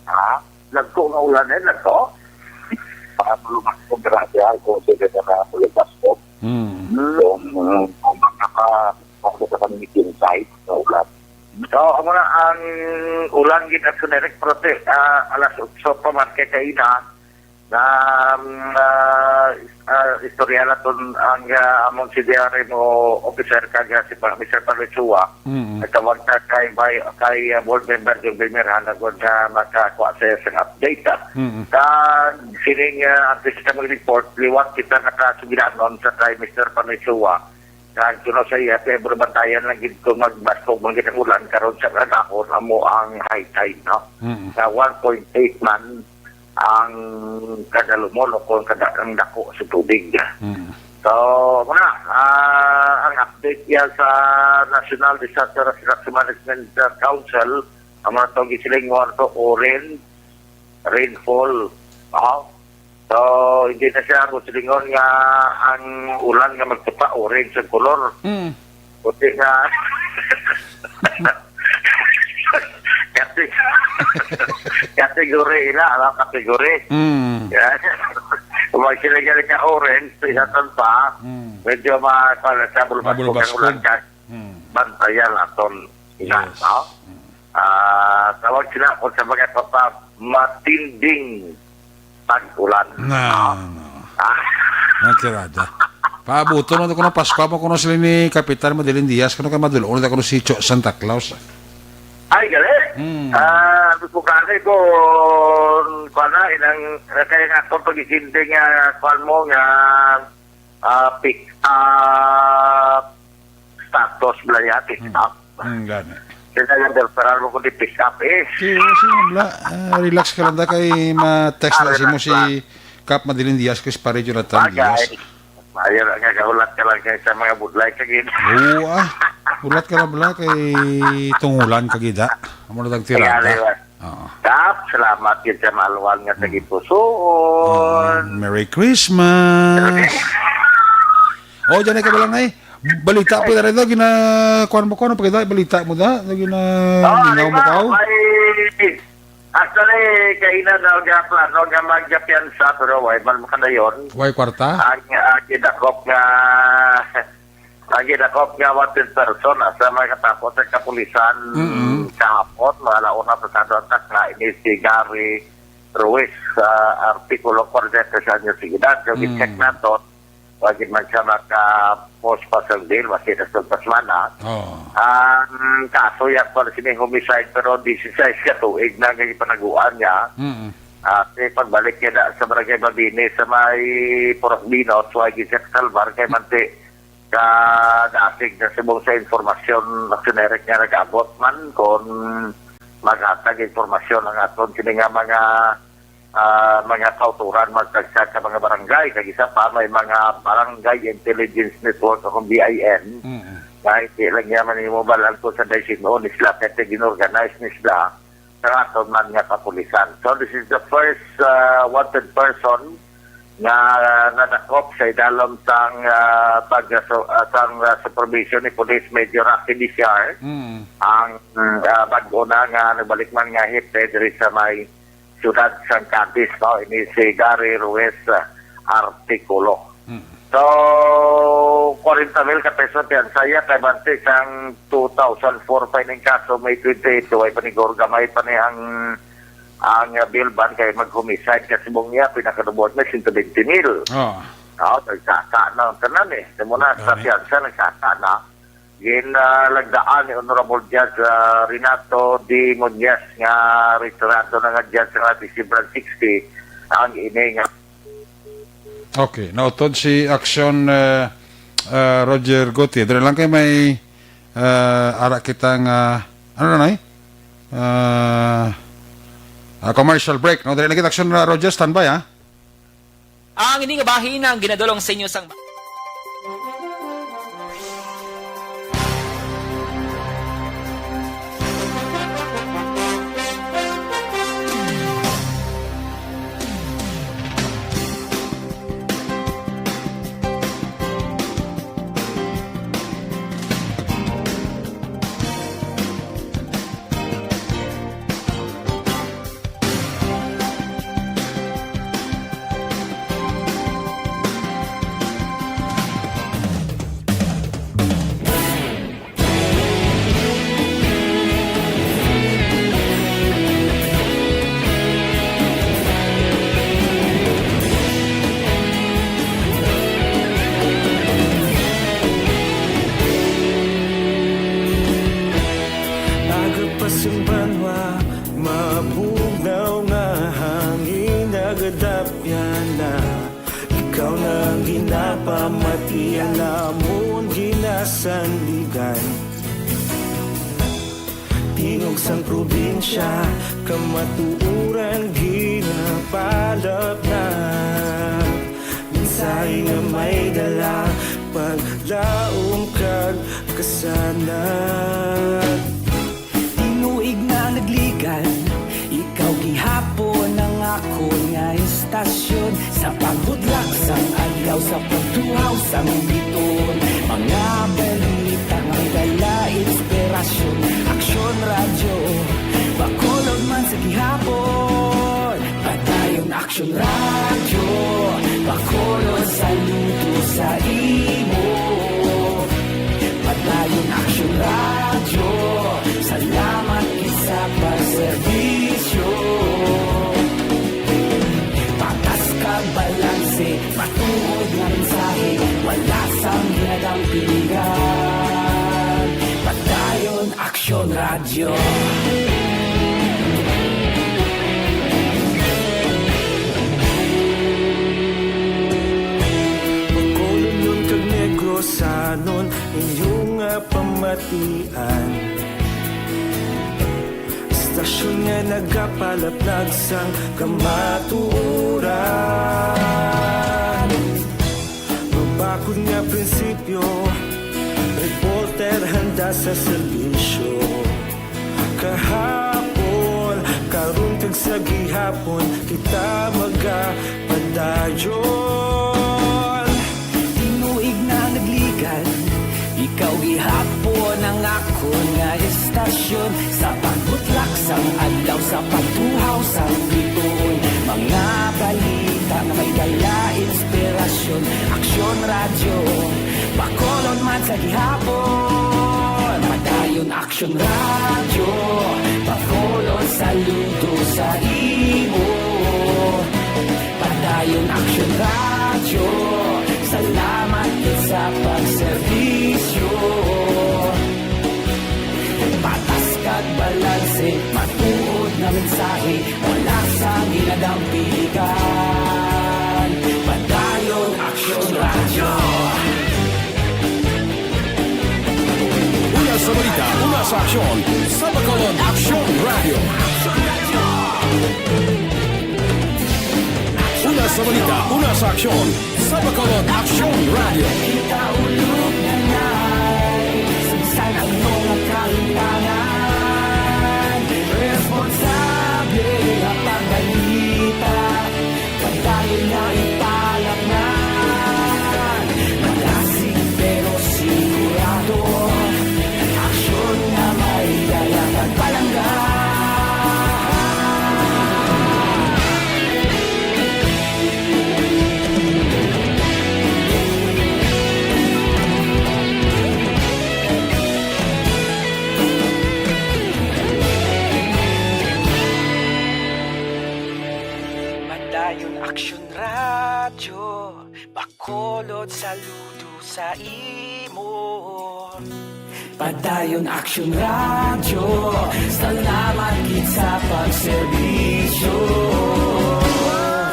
Ha? Nagko nga ulan, eh, nagko? Para mulugas ko, grabe, ay, kung sige ka na mulugas ko. Hmm. So, mm, kung makaka-, kung sa community site, na ulan. So, amo na ang ulan gid at generic, pero te, ah, alas otso pa man kay kaina, na, mm, ah, ah, istorya naton ang, ah, among C D R M O officer kag, ah, si Pa-, Mister Paluchua. Mm. Nagtawag ta kay, by, kay, ah, board member Jung Bimirhan, agod nga makakuha siya sa update, ah. Mm. Kag sining, ah, artista mag-report, liwat kita nakasugilanon sa kay Mister Paluchua. Kag kuno sa iya, kay bantayan lang gid kung magbaskog man gid ang ulan karon sa kadahon, amo ang high tide, no? Mm. Sa one point eight man ang kadalumon o kung kada, ang dako sa tubig. Mm. So, muna, ah, ang update yan sa National Disaster Risk Management, uh, Council, ang mga tawag siling mo, ano to, orange rainfall. Oh. So, hindi na siya gusto lingon nga ang ulan nga magtupa, orange ang kolor. Mm. Puti nga. Kati-, category ila, ala, category. Mm. Yan. Kung sila gani ka orange, sa inatan pa, Mm. medyo ma-, pa-, sa bulubas ko Mabulubas kang ko. ulan ka. Mm. bantayan naton ina, Yes. no? Mm. Ah, tawag sila kung sa mga papa, matinding tag-ulan. Na, no? Ah. Ang kirada. Paabuto na kuno Pasko mo kuno sila ni Kapitan Madeline Diaz, kuno kay madulon na kuno si Cho Santa Claus. Ay, gali. Hmm. Ah, gusto ka ni ko, kuwan na, inang, kaya nga ako pag-isindi nga, kuwan mo nga, ah, pick up status bala niya, pick Hmm. up. Hmm, gani. Kaya nga, pero mo ko di pick up eh. Sige, sige, bla. Ah, relax ka lang da kay ma-text Ah, na si mo relax si lang. Kap Madeline Diaz, Chris Pare, Jonathan Bagay. Diaz. Maayo ra nga gahulat ka lang kay sa mga budlay ka gid. Oo, ah. Hulat ka na bala kay tungulan ka gid, ah. Amo na tag Kaya, tirada. Lewa. Oo. Kap, salamat gid sa maalwan nga Mm. tagipusoon. Mm, Merry Christmas. Oh, dyan ay kabalangay. Balita po na rin daw, gina-, kuwan mo ko, ano pa kita? Balita mo da? Na gina-, Ah, mingaw mo diba? ka, oh? May, actually, kaina daw nga plano nga magpiyansa, pero way man makadayon. Way kwarta? Ang, ah, gidakop nga, ang gidakop nga wanted person, asa may katapos sa kapulisan Mm-mm. kahapon, mga alauna pasado ang takna, ini si Gary Ruiz, sa Artikulo forty-seven sa New Seguridad. So, Mm. gi-check nato, wa gid man siya maka-post pa sa bail, wa siya sa semana. Oo. Ang kaso, ya pa sini homicide, pero disisais ka tuig na nga gipanaguan niya. Mm. Ah, sa pagbalik niya na sa Barangay Mabini sa may Purok Binot, wa gid siya kasalbar kay manti ka dasig na subong sa informasyon, aksyon direct nga nag-abot man, kung maghatag informasyon ang aton kini nga mga, ah, mga kauturan, magtagsa ka mga barangay, kag isa pa may mga Barangay Intelligence Network o kung B I N, Mm. nga hindi lang niya manimo balan kung sa days in on isla, kaya ginorganize ni sila sa aton man nga kapulisan. So, this is the first, ah, wanted person nga nadakop sa idalom sang, ah, pag-, ah, sang, ah, supervision ni Police Major Rocky Diciar, Mm. ang, mm, ah, bag-o na nga nagbalik man nga hepe diri sa may siyudad sang Cadiz, no? Ini si Gary Ruiz, ah, Articulo. Mm. So, kwarenta mil ka peso piyansa ya kay bante sang two thousand four pa ining kaso, May twenty-eight, way pa ni Gorga, may pa ni ang, ang, uh, bail bond kay mag-homicide kasi mong niya, pinakanubuan na sento bente mil. Oh. Oh, nagsaka na ang tanan eh. Sa muna sa Dami. piyansa, nagsaka na. Gin, ah, lagdaan ni Honorable Judge, ah, Renato D. Muñez nga retirado na nga judge sa District Branch sixty ang ini nga Okay, nautod si Action, uh, uh, Roger Gutierrez. Dali lang kay may, uh, ara kita nga, ano na, eh? Uh, uh, commercial break, no? Dali lang kita, Action, uh, Roger, standby, ha? Ang ini nga bahin ang ginadulong sa inyo sang Aga pa sang banwa, mabugnaw nga hangin, nagadapyan na. Ikaw na ang ginapamatian namon ginasandigan. Tingog sang probinsya, kamatuoran ginapalapnag. Mensahe nga may dala, paglaom kag kasanag. Tinuig na nagligan, ikaw gihapon ang akon nga istasyon. Sa paghudlak sang adlaw, sa pagtuhaw sang biton, mga balita nga dala inspirasyon. Aksyon Radyo, Bacolod man sa gihapon. Padayon Aksyon Radyo, Bacolod, saludo sa imo. Padayon Aksyon Yo. Bacolod, Union kag Negrosanon, inyo nga pamatian. Istasyon nga nagapalaplag sang kamatuoran. Mabakod nga prinsipyo, reporter handa sa serbisyo. Kahapon, karon kag sa gihapon, kita magapadayon. Tinuig na nagligad, ikaw gihapon ang akon nga estasyon. Sa pagbutlak sang adlaw, sa pagtuhaw sang bituon, mga balita nga may dala inspirasyon. Aksyon Radyo, Bacolod man sa gihapon. Padayon Aksyon Radyo, Bacolod saludo sa imo. Padayon Aksyon Radyo, salamat gid sa pagserbisyo. Patas kag balanse, matuod nga mensahe, wala sang ginadampigan. Padayon Aksyon Radyo. Una sa balita, una sa aksyon, sa Bacolod Aksyon Radyo. Una sa balita, una sa aksyon, sa Bacolod Aksyon Radyo. Kita ulog na nay, sa bisan ano nga kalimtangan, responsable nga pagbalita. Padayon nga ipalapnan, malasig pero sigurado. Aksyon nga may dala kag palangga. Padayon Aksyon Radyo, Bacolod saludo sa imo. Padayon Aksyon Radyo, salamat gid sa pagserbisyo.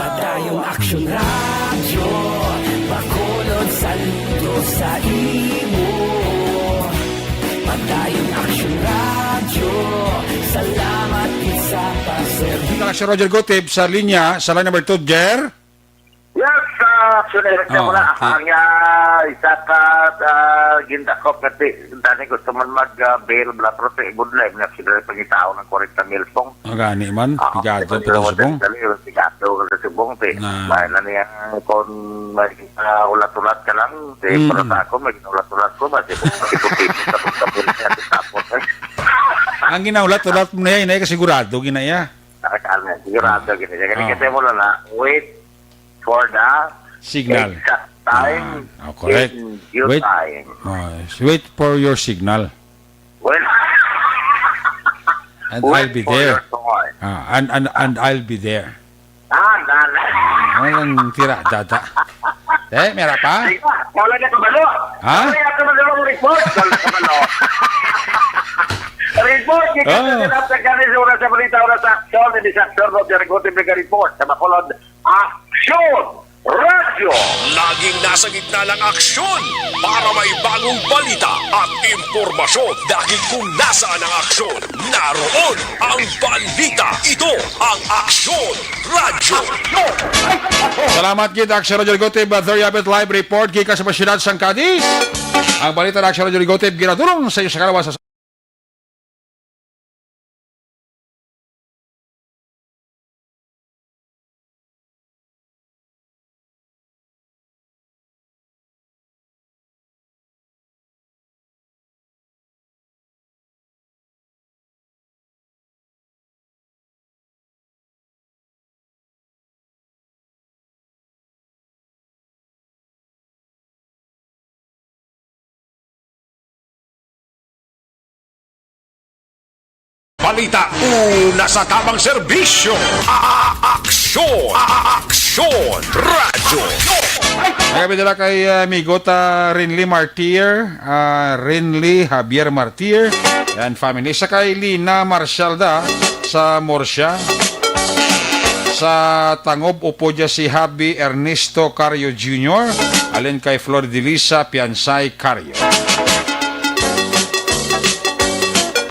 Padayon Aksyon Radyo, Bacolod saludo sa imo. Padayon Aksyon Radyo, salamat gid sa pagserbisyo. Kita si Roger Gutib sa linya, sa line number two, Jer. Yes, ah, actually, Oh, wala. Okay. Ang, ah, isa ka, ah, gindakop nga ti-, dani gusto man mag, ah, bail, bla, pero ti-, good life na sila pangitaon ng kwarenta mil pong. Ang gani man, Ah, pigado, di ba pigado sila subong. Dali, pigado ka sa subong, ti. Na. Bayan na niya kung may, ah, ulat-ulat ka lang, ti, Mm. para sa ako, may ulat-ulat ko, ba, si Bong, si Bong, si Bong, si Bong, si Bong, si Bong. Ang ginaulat-ulat mo na yan, inay, kasigurado, ginaya. Ah, ano, sigurado, Ah. ginaya. Kani Ah. kasi mo lang na, wait, for the Signal. exact time Ah, oh, correct. in due Wait. time. Oh, wait for your signal. Well, And I'll wait be for there. your call. Ah, and, and, and I'll be there. Ah, na, na. Ah, ang tira, dada. Eh, meron pa? Sige, wala na kabalo. Ha? Wala na kabalo ang report. Wala na kabalo. Report, ikaw Oh. na sila sa kani sa oras sa balita, oras sa aksyon, hindi sa aksyon, Roger Gutib, nag-report sa Bacolod. Aksyon Radyo. Laging nasa gitna ng aksyon para may bagong balita at impormasyon. Dahil kung nasaan ang aksyon, naroon ang balita. Ito ang Aksyon Radyo. Salamat gid, Aksyon Radyo Gutib. There you have it, live report gikan sa siyudad sang Cadiz. Ang balita ng Aksyon Radyo Gutib, ginadulong sa iyo sa kalawas sa Balita, una sa tabang serbisyo, a-, aksyon, a-, aksyon, radyo. Magabi dira kay, ah, Migota Rinli Martir, ah, Rinli Javier Martir and family. Sa kay Lina Marcialda sa Murcia. Sa Tangob, upod dya si Habi Ernesto Cario Junior, alin kay Flor Delisa Piansay Cario.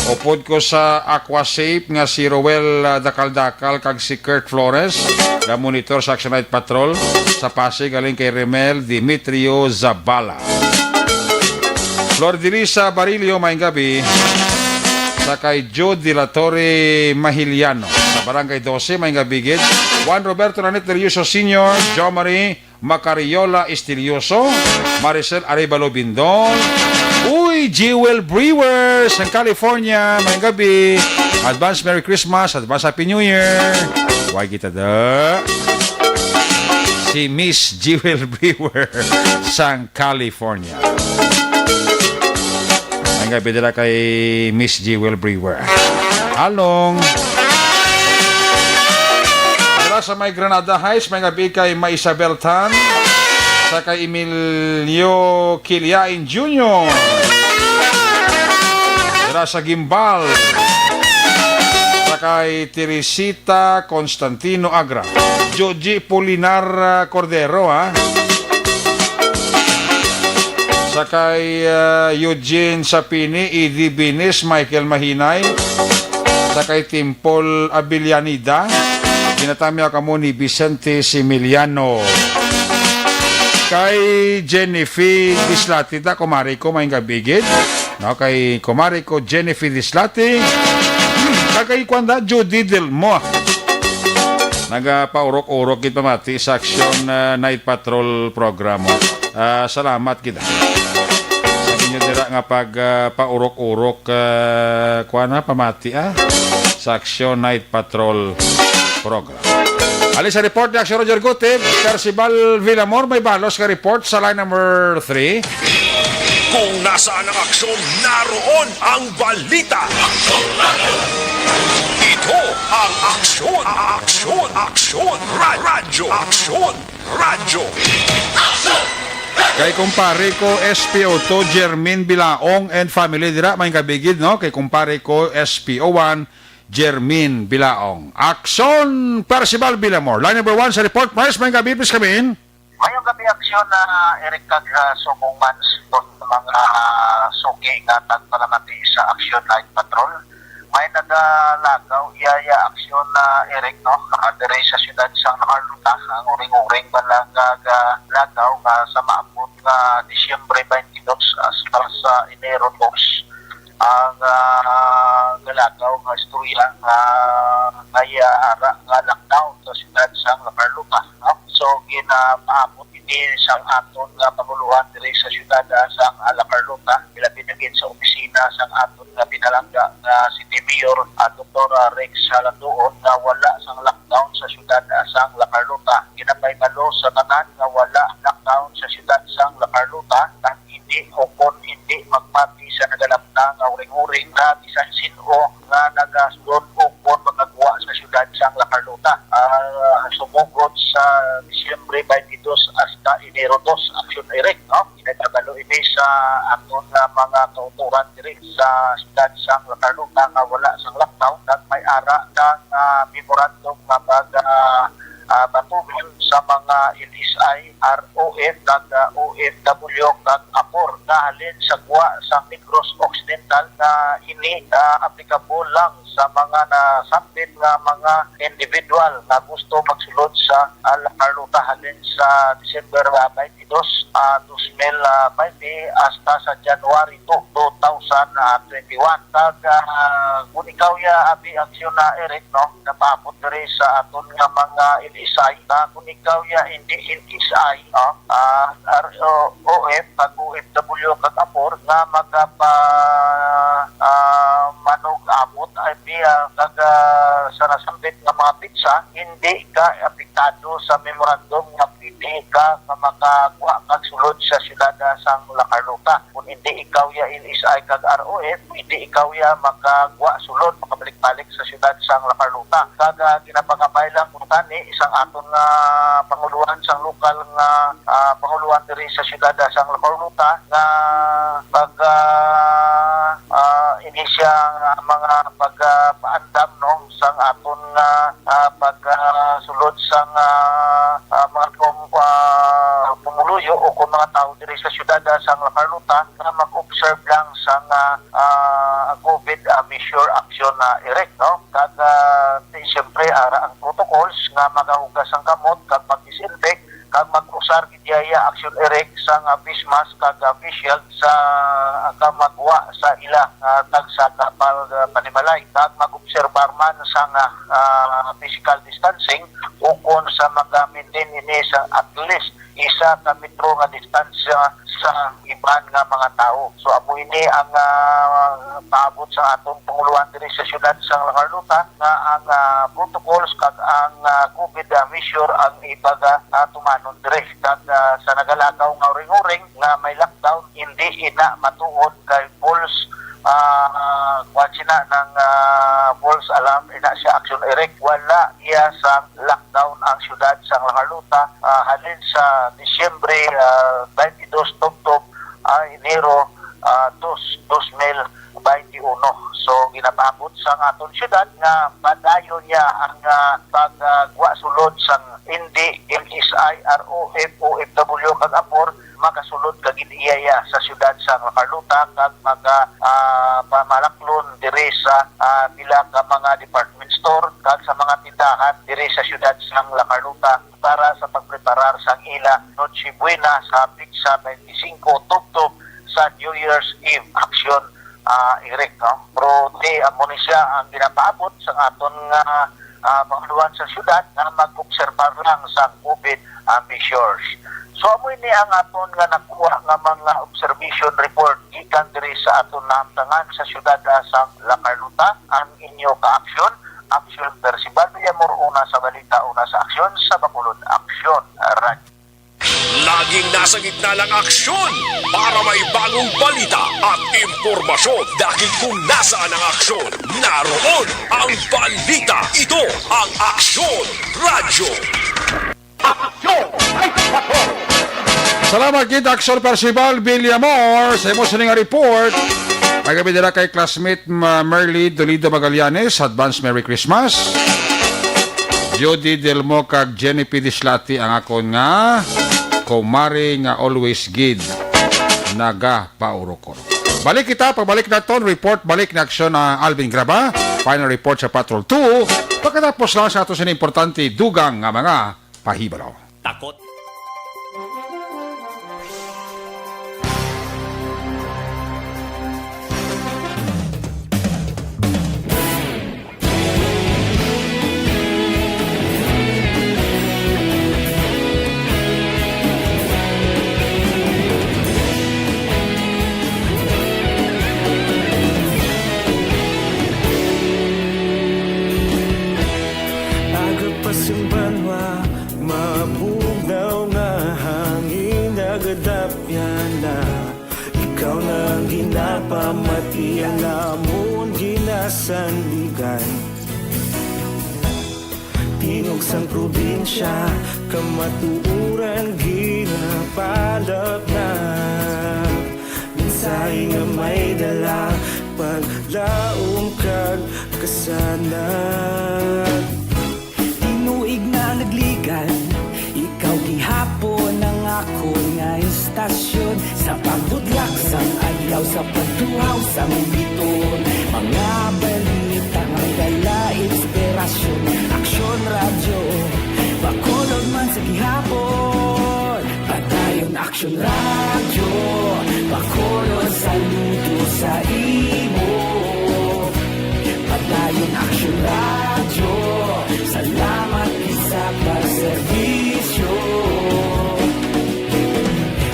Upod ko sa Aquasafe nga si Roel, ah, Dakal-Dakal kag si Kurt Flores, ga-monitor sa Action Night Patrol sa Pasig, alin kay Remel Dimitrio Zabala. Flor Delisa Barillo, maayong gabi. Sa kay Jude de la Torre Mahiliano, sa Barangay Doce, maayong gabi gid. Juan Roberto Nanit Nerioso Senior, Jo Marie Macariola Estilioso, Maricel Arevalo Bindon, uy, Jewel Brewers, sang California, maayong gabi. Advance Merry Christmas, advance Happy New Year. Why kita da? Si Miss Jewel Brewer sang California. Maayong gabi dira kay Miss Jewel Brewer. Along. Dira sa may Granada Heights, maayong gabi kay Ma Isabel Tan, sa kay Emilio Kiliain Junior. Dira sa Gimbal, sa kay Teresita Constantino Agra. Joji Polinar, ah, Cordero, ha? Sa kay, ah, Eugene Sapini, Eddie Binis, Michael Mahinay. Sa kay Timpol Abilianida. Ginatamyaw kamo ni Vicente Similiano. Kay Jennifer Dislati, ta, kumari ko, maayong gabi gid. No, kay kumari ko, Jennifer Dislati. Kag kay kuwan da, Judy Delmo. Nagapaurok-urok gid pamati sa Action, ah, Night Patrol program. Ah, salamat gid, ah, sa inyo dira nga pag, ah, paurok-urok, ah, kuwan na, pamati, ah, sa Action Night Patrol program. Ali sa report ni Action Roger Gutib, Percival Villamor, may balos nga report sa line number three. Kung nasaan ang aksyon, naroon ang balita. Ito ang Aksyon, Aksyon, Aksyon, Ra- Radyo, Aksyon, Radyo. Kay kumpare ko, S P O two, Jermin Bilaong and family dira, maayong gabi gid, no? Kay kumpare ko, S P O one, Jermin Bilaong. Aksyon, Percival Villamor. Line number one sa report, Pres, maayong gabi, please come in. Maayong gabi, Aksyon, ah, Eric kag, ah, subong man sa mga suki nga tagpalamati sa Action Night Patrol. May nagalagaw iya, iya, Aksyon, ah, Eric, no? Ah, diri sa siyudad sang Nacarlota, ang uring-uring bala nga galagaw nga sa maabot nga Disyembre twenty-two hasta sa Enero dos, ang, ah, galagaw nga istorya nga may, ah, ara nga lockdown sa siyudad sang La Carlota, no? So, ginapaabot ini sang aton nga pangulohan diri sa siyudad, ah, sang La Carlota, ilabi na gid sa opisina sang aton nga pinalangga nga City Mayor, ah, Doktor, ah, Rex Halandoon, nga wala sang lockdown sa siyudad, ah, sang La Carlota. Ginapahibalo sa tanan nga wala lockdown sa siyudad sang La Carlota, kag hindi o kon hindi magpati sa nagalapna nga uring-uring nga bisan sin-o nga nagasulod o kon magagwa sa siyudad sang La Carlota. Ah, sumugod sa Disyembre twenty-two hasta Enero dos, Aksyon Eric, no? Ginapahibalo ini sa aton nga mga kautoran diri sa siyudad sang La Carlota nga wala sang lockdown, kag may ara sang, ah, memorandum nga pag, ah, ah, batugan sa mga L S I, R O F, kag, ah, O F W, kag APOR nga halin sa gwa sa Negros Occidental, nga ini, ah, applicable lang sa mga nasambit nga mga individual nga gusto magsulod sa, ah, La Carlota halin sa December, ah, twenty-two, ah, two thousand twenty hasta sa January two, two thousand twenty-one. Kag, ah, kung ikaw ya, abi, Aksyon na, Eric, no, napaabot diri sa aton nga mga L S I, na kung ikaw ya hindi L S I, no, ah, R O F, kag O F W, kag APOR, nga magapa-, ah, manug-abot, abi, ah, kag, ah, sa nasambit nga mga petsa, hindi ka apektado sa memorandum nga pwede ka nga makagwa kag sulod sa siyudad, ah, sang La Carlota. Kung hindi ikaw ya N S I kag R O F, hindi ikaw ya makagwa sulod, makabalik-balik sa siyudad sang La Carlota. Kag, ah, ginapangabay lang ko tani sang aton nga panguluhan sang lokal nga, ah, panguluhan diri sa siyudad, ah, sang La Carlota nga pag, ah, ah, ini siya nga mga pag, ah, paandam, no, sang aton nga, ah, pag, ah, sulod sang, ah, ah, mga pum-, ah, pumuluyo o kung mga tawo diri sa siyudad, ah, sang La Carlota nga mag-observe lang sang, ah, ah, COVID, ah, measure action na Eric, no? Kag, ah, di, siyempre, ara ang protocols nga magahugas ang kamot kag mag-disinfect kag mag-usar gid iya action Eric sang, ah, face mask kag, ah, face shield sa, ah, kamagwa sa ila, ah, tag sa kapal, ah, panimalay kag mag-obserbar man sang, ah, ah, physical distancing ukon sa mag-maintain ini sa at least isa ka metro nga distansya sa iban nga mga tawo. So, amo ini ang, ah, paabot sa atong panguluhan diri sa siyudad sang La Carlota nga ang, ah, protocols kag ang, ah, COVID, ah, measure ang ibaga, ah, tumanon diri. Kag, ah, sa nagalakaw nga uring-uring nga may lockdown, hindi ina matuod kay false, ah, kuwan sina ng, ah, false alarm ina siya action Eric. Wala iya sang lockdown ang siyudad sang La Carlota, ah, halin sa Disyembre, ah, twenty-two tubtob, ah, Enero, ah, dos, dos mil twenty-uno. So, ginapaabot sang aton siyudad nga padayon niya ang, ah, pagwa sulod sang hindi M S I, R O F, O F W kag apor makasulod kag gid iya sa siyudad sang La Carlota kag maga, ah, pamalaklon diri sa, ah, pila ka mga department store kag sa mga tindahan diri sa siyudad sang La Carlota para sa pagpreparar sang ila Noche Buena sa petsa twenty-five tubtob sa New Year's Eve action, ah, Eric, no? Pero di, amo ni siya ang ginapaabot sa aton nga, ah, panguluhan sa syudad nga mag-obserbar lang sa COVID, ah, measures. So, amo ini ang aton nga nakuha nga mga observation report gikan diri sa aton nahamtangan sa syudad, ah, sa La Carlota. Ang inyo ka-aksyon, Aksyon Percival Villamor, una sa balita, una sa aksyon, sa Bacolod Aksyon Radio. Laging nasa gitna ng aksyon para may bagong balita at impormasyon, dahil kung nasaan ang aksyon, naroon ang balita. Ito ang Aksyon Radyo. Aksyon! Ay, aksyon! Salamat gid, Aksyon Percival Villamor, sa imo sini nga report. May gabi dira kay classmate, ma-, Merly Dolido Magallanes, advance Merry Christmas. Judy Delmo kag Jenny P. Dislati ang akon nga kumare nga always gid nagapaurok-urok. Balik kita, pagbalik naton, report balik ni Aksyon, ah, Alvin Graba. Final report sa Patrol two. Pagkatapos lang sa ato sini importante dugang nga mga pahibalo. Takot. Aga pa sing banwa, mabugnaw nga hangin, nagadapyan na. Ikaw na ang ginapamati, ang amon ginasandigan. Tingog sang probinsya, kamatuoran ginapalapnap. Mensahe nga may dala, paglaom kag kasanag. Tinuig na nagligan, ikaw gihapon ang akon nga istasyon. Sa pagbudlak sang adlaw, sa pagtuhaw sang biton, mga balita nga dala inspirasyon. Aksyon Radyo, Bacolod man sa gihapon. Padayon Aksyon Radyo, Bacolod, saludo sa imo. Padayon Aksyon Radyo, salamat gid sa pagserbisyo.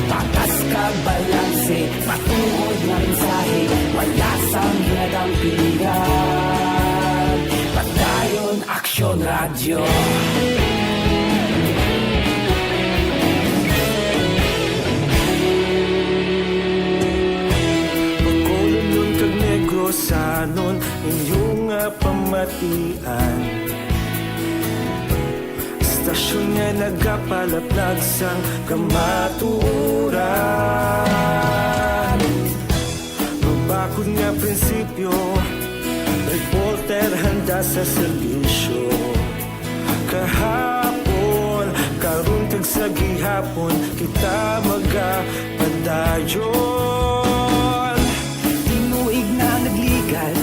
Patas kag balanse, matuod nga mensahe, wala sang ginadampigan. Padayon Aksyon Radyo. Inyo nga pamatian, istasyon nga nagapalaplag sang kamatuoran. Mabakod nga prinsipyo, reporter handa sa serbisyo. Kahapon, karon kag sa gihapon, kita magapadayon. Tinuig na nagligad,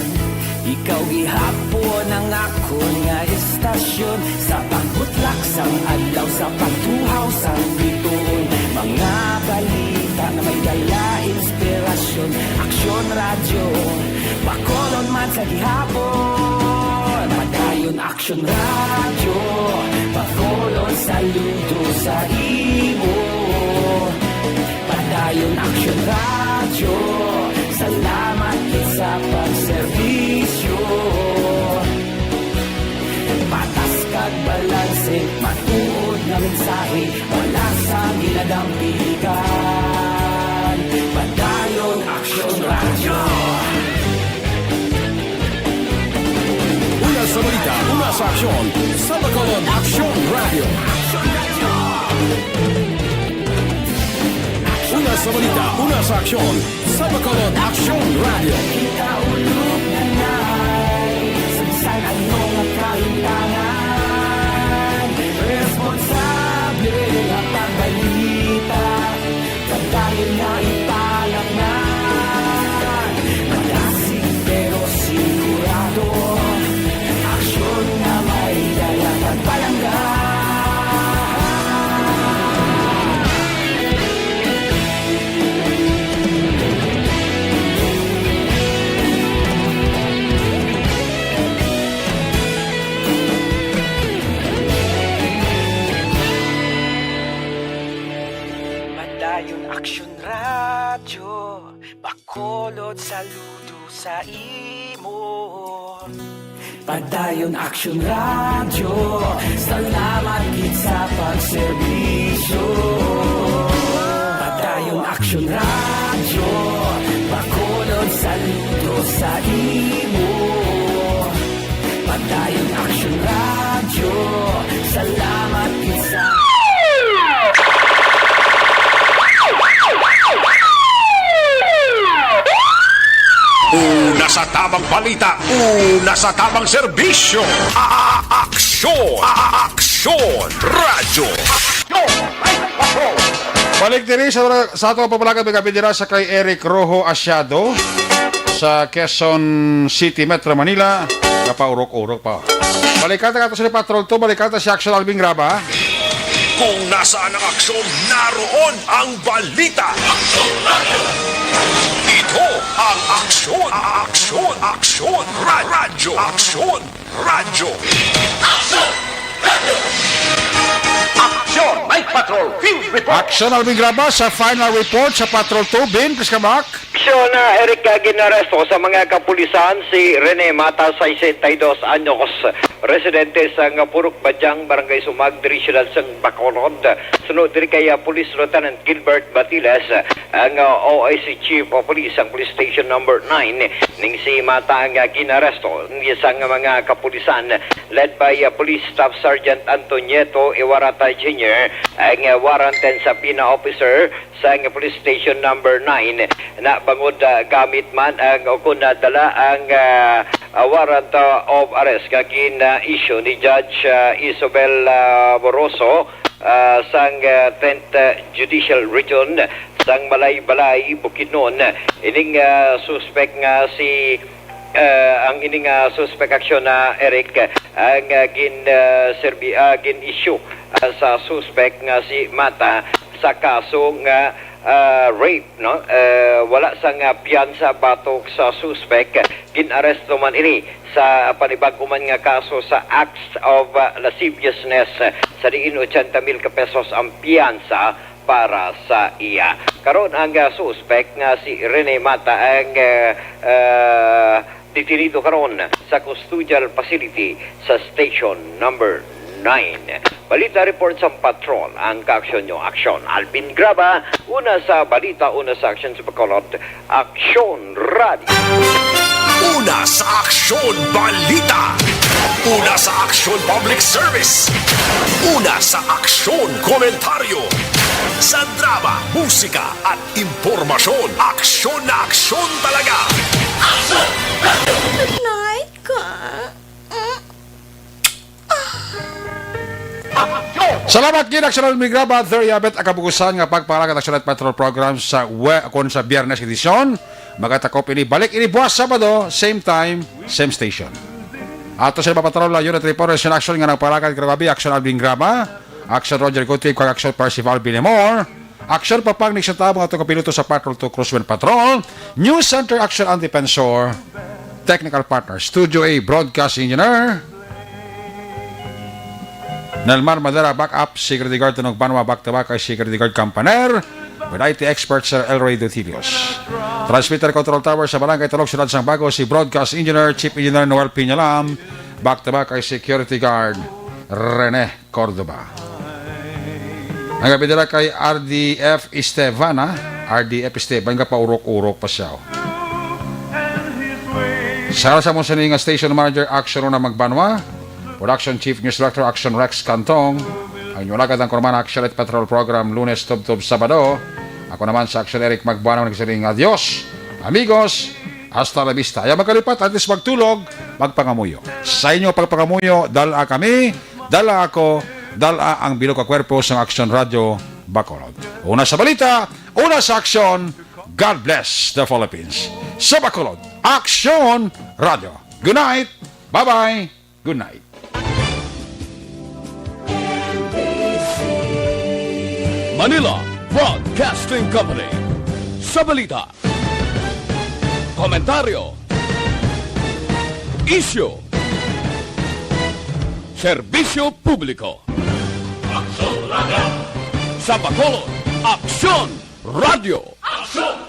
ikaw gihapon ang akon nga istasyon. Sa pagbutlak sang adlaw, sa pagtuhaw sang bituon, mga balita nga may dala inspirasyon. Aksyon Radyo, Bacolod man sa gihapon. Padayon Aksyon Radyo, Bacolod saludo sa imo. Padayon Aksyon Radyo, salamat gid sa pagserbisyo. Patas kag balanse, matuod nga mensahe, wala sa ginadampigan. Padayon Aksyon Radyo. Una sa balita, una sa aksyon, sa Bacolod Aksyon Radyo. Una sa balita, una sa aksyon, sa Bacolod Aksyon Radyo. Kita ulog na nay, sa bisan ano nga kahimtangan, responsable nga pagbalita. Pagdayon na ipalat na, malasig pero sigurado. Aksyon nga may dala kag palangga. Padayon Aksyon Radyo, Bacolod saludo sa imo. Padayon Aksyon Radyo, salamat gid sa pagserbisyo. Padayon Aksyon Radyo, Bacolod saludo sa imo. Padayon Aksyon Radyo, salamat gid sa Una sa tamang balita, una sa tamang serbisyo. A-, a-, aksyon, a-, a-, aksyon, radyo. Aksyon, ay, aksyon. Balik diri sa, sa ato ang pamalakat, mga bidira, sa kay Eric Rojo Asiado sa Quezon City, Metro Manila. Kapaurok-urok pa. Balikan ta ato si Patrol Two, balikan ta si Aksyon Alvin Graba. Kung nasaan ang aksyon, naroon ang balita. Ito ang Aksyon, Aksyon, Aksyon, Ra-, Radyo, Aksyon, Radyo. Aksyon, may patrol, field report. Aksyon, Alvin Graba, sa final report sa Patrol Two. Bin, please come back. Aksyon, ah, Eric, ah, ginaresto sa mga kapulisan si Rene Mata, sesenta y dos anyos, residente sa nga Purok Badyang, Barangay Sumag, diri siyudad sang Bacolod. Suno diri kay, ah, Police Lieutenant Gilbert Batiles, ang, ah, O I C Chief of Police sang Police Station Number Nine, ning si Mata nga ginaresto sang mga kapulisan led by, ah, Police Staff Sergeant Antonieto Iwarata Junior, ang, ah, Warrant and Subpoena Officer sang Police Station Number Nine, na bangod, ah, gamit man ang, o kung nadala ang, ah, ah, warrant, ah, of arrest nga gin-issue ni Judge, ah, Isobel, ah, Moroso, ah, sang, ah, Tenth, ah, Judicial Region sang Malaybalay, Bukidnon. Ining, ah, suspek nga si, ah, ang ining, ah, suspek, aksyon, na Eric, ang, ah, gin, ah, serbi-, ah, gin-issue, ah, sa suspek nga si Mata sa kaso nga, ah, rape, no? Eh, wala sang piyansa batok sa suspek. Gin-aresto man ini sa panibag-o man nga kaso sa acts of, ah, lasciviousness, sa diin ochenta mil ka pesos ang piyansa para sa iya. Karon ang, ah, suspek nga si Rene Mata ang, ah, ah, detenido karon sa custodial facility sa Station Number Nine. Balita report sa Patrol, ang kaaksyon nyo, Aksyon. Alvin Graba, una sa balita, una sa aksyon sa Bacolod, Aksyon Radio. Una sa aksyon, balita. Una sa aksyon, public service. Una sa aksyon, komentaryo. Sa drama, musika, at impormasyon, aksyon na aksyon talaga. Good night, ka. Salamat gid, Aksyon Alvin Graba, Theory Abet, ang kabukusan nga pagpangalaga sa Aksyon Patrol Program sa we-, kon sa Biyernes edisyon. Magatakop ini, balik ini buwas Sabado, same time, same station. Ato sa patrol, Unit Reporters in Action nga nagpalakad kagabi, Aksyon Alvin Graba, Aksyon Roger Gutib, kag Aksyon Percival Binemor. Aksyon Papang Nixon Tabo, ato kapiloto sa Patrol to Cruise Patrol. News Center Aksyon ang Defensor. Technical Partner, Studio A Broadcast Engineer Nelmar Madera, backup Security Guard Tunog Banwa, back to back kay Security Guard Campaner, with I T expert Sir Elroy Dutilios. Transmitter Control Tower sa Barangay Tulog, Siyudad sang Bago, si Broadcast Engineer, Chief Engineer Noel Piñalam, back to back kay Security Guard Rene Cordova. Ang gabi nila kay R D F Estevana. R D F Esteban, nga paurok-urok pa siya, oh. Sa, sa mo sini nga station manager, Action Rona Magbanwa. Production Chief News Director, Action Rex Cantong. Ang inyong lagad ang Kurman Action at Patrol Program, Lunes, Tubtob, Sabado. Ako naman sa Action, Eric Magbanwa, nagsiring, "Adios, amigos, hasta la vista." Ayaw magkalipat, at least magtulog, magpangamuyo. Sa inyo pagpangamuyo, dala kami, dala ako, dala ang bilog ka kwerpo sa Action Radio Bacolod. Una sa balita, una sa aksyon, God bless the Philippines. Sa Bacolod, Action Radio. Good night. Bye-bye. Good night. Manila Broadcasting Company. Sa balita, komentaryo, isyu, serbisyo publiko. Aksyon Radio. Sa Bacolod, Aksyon Radio. Aksyon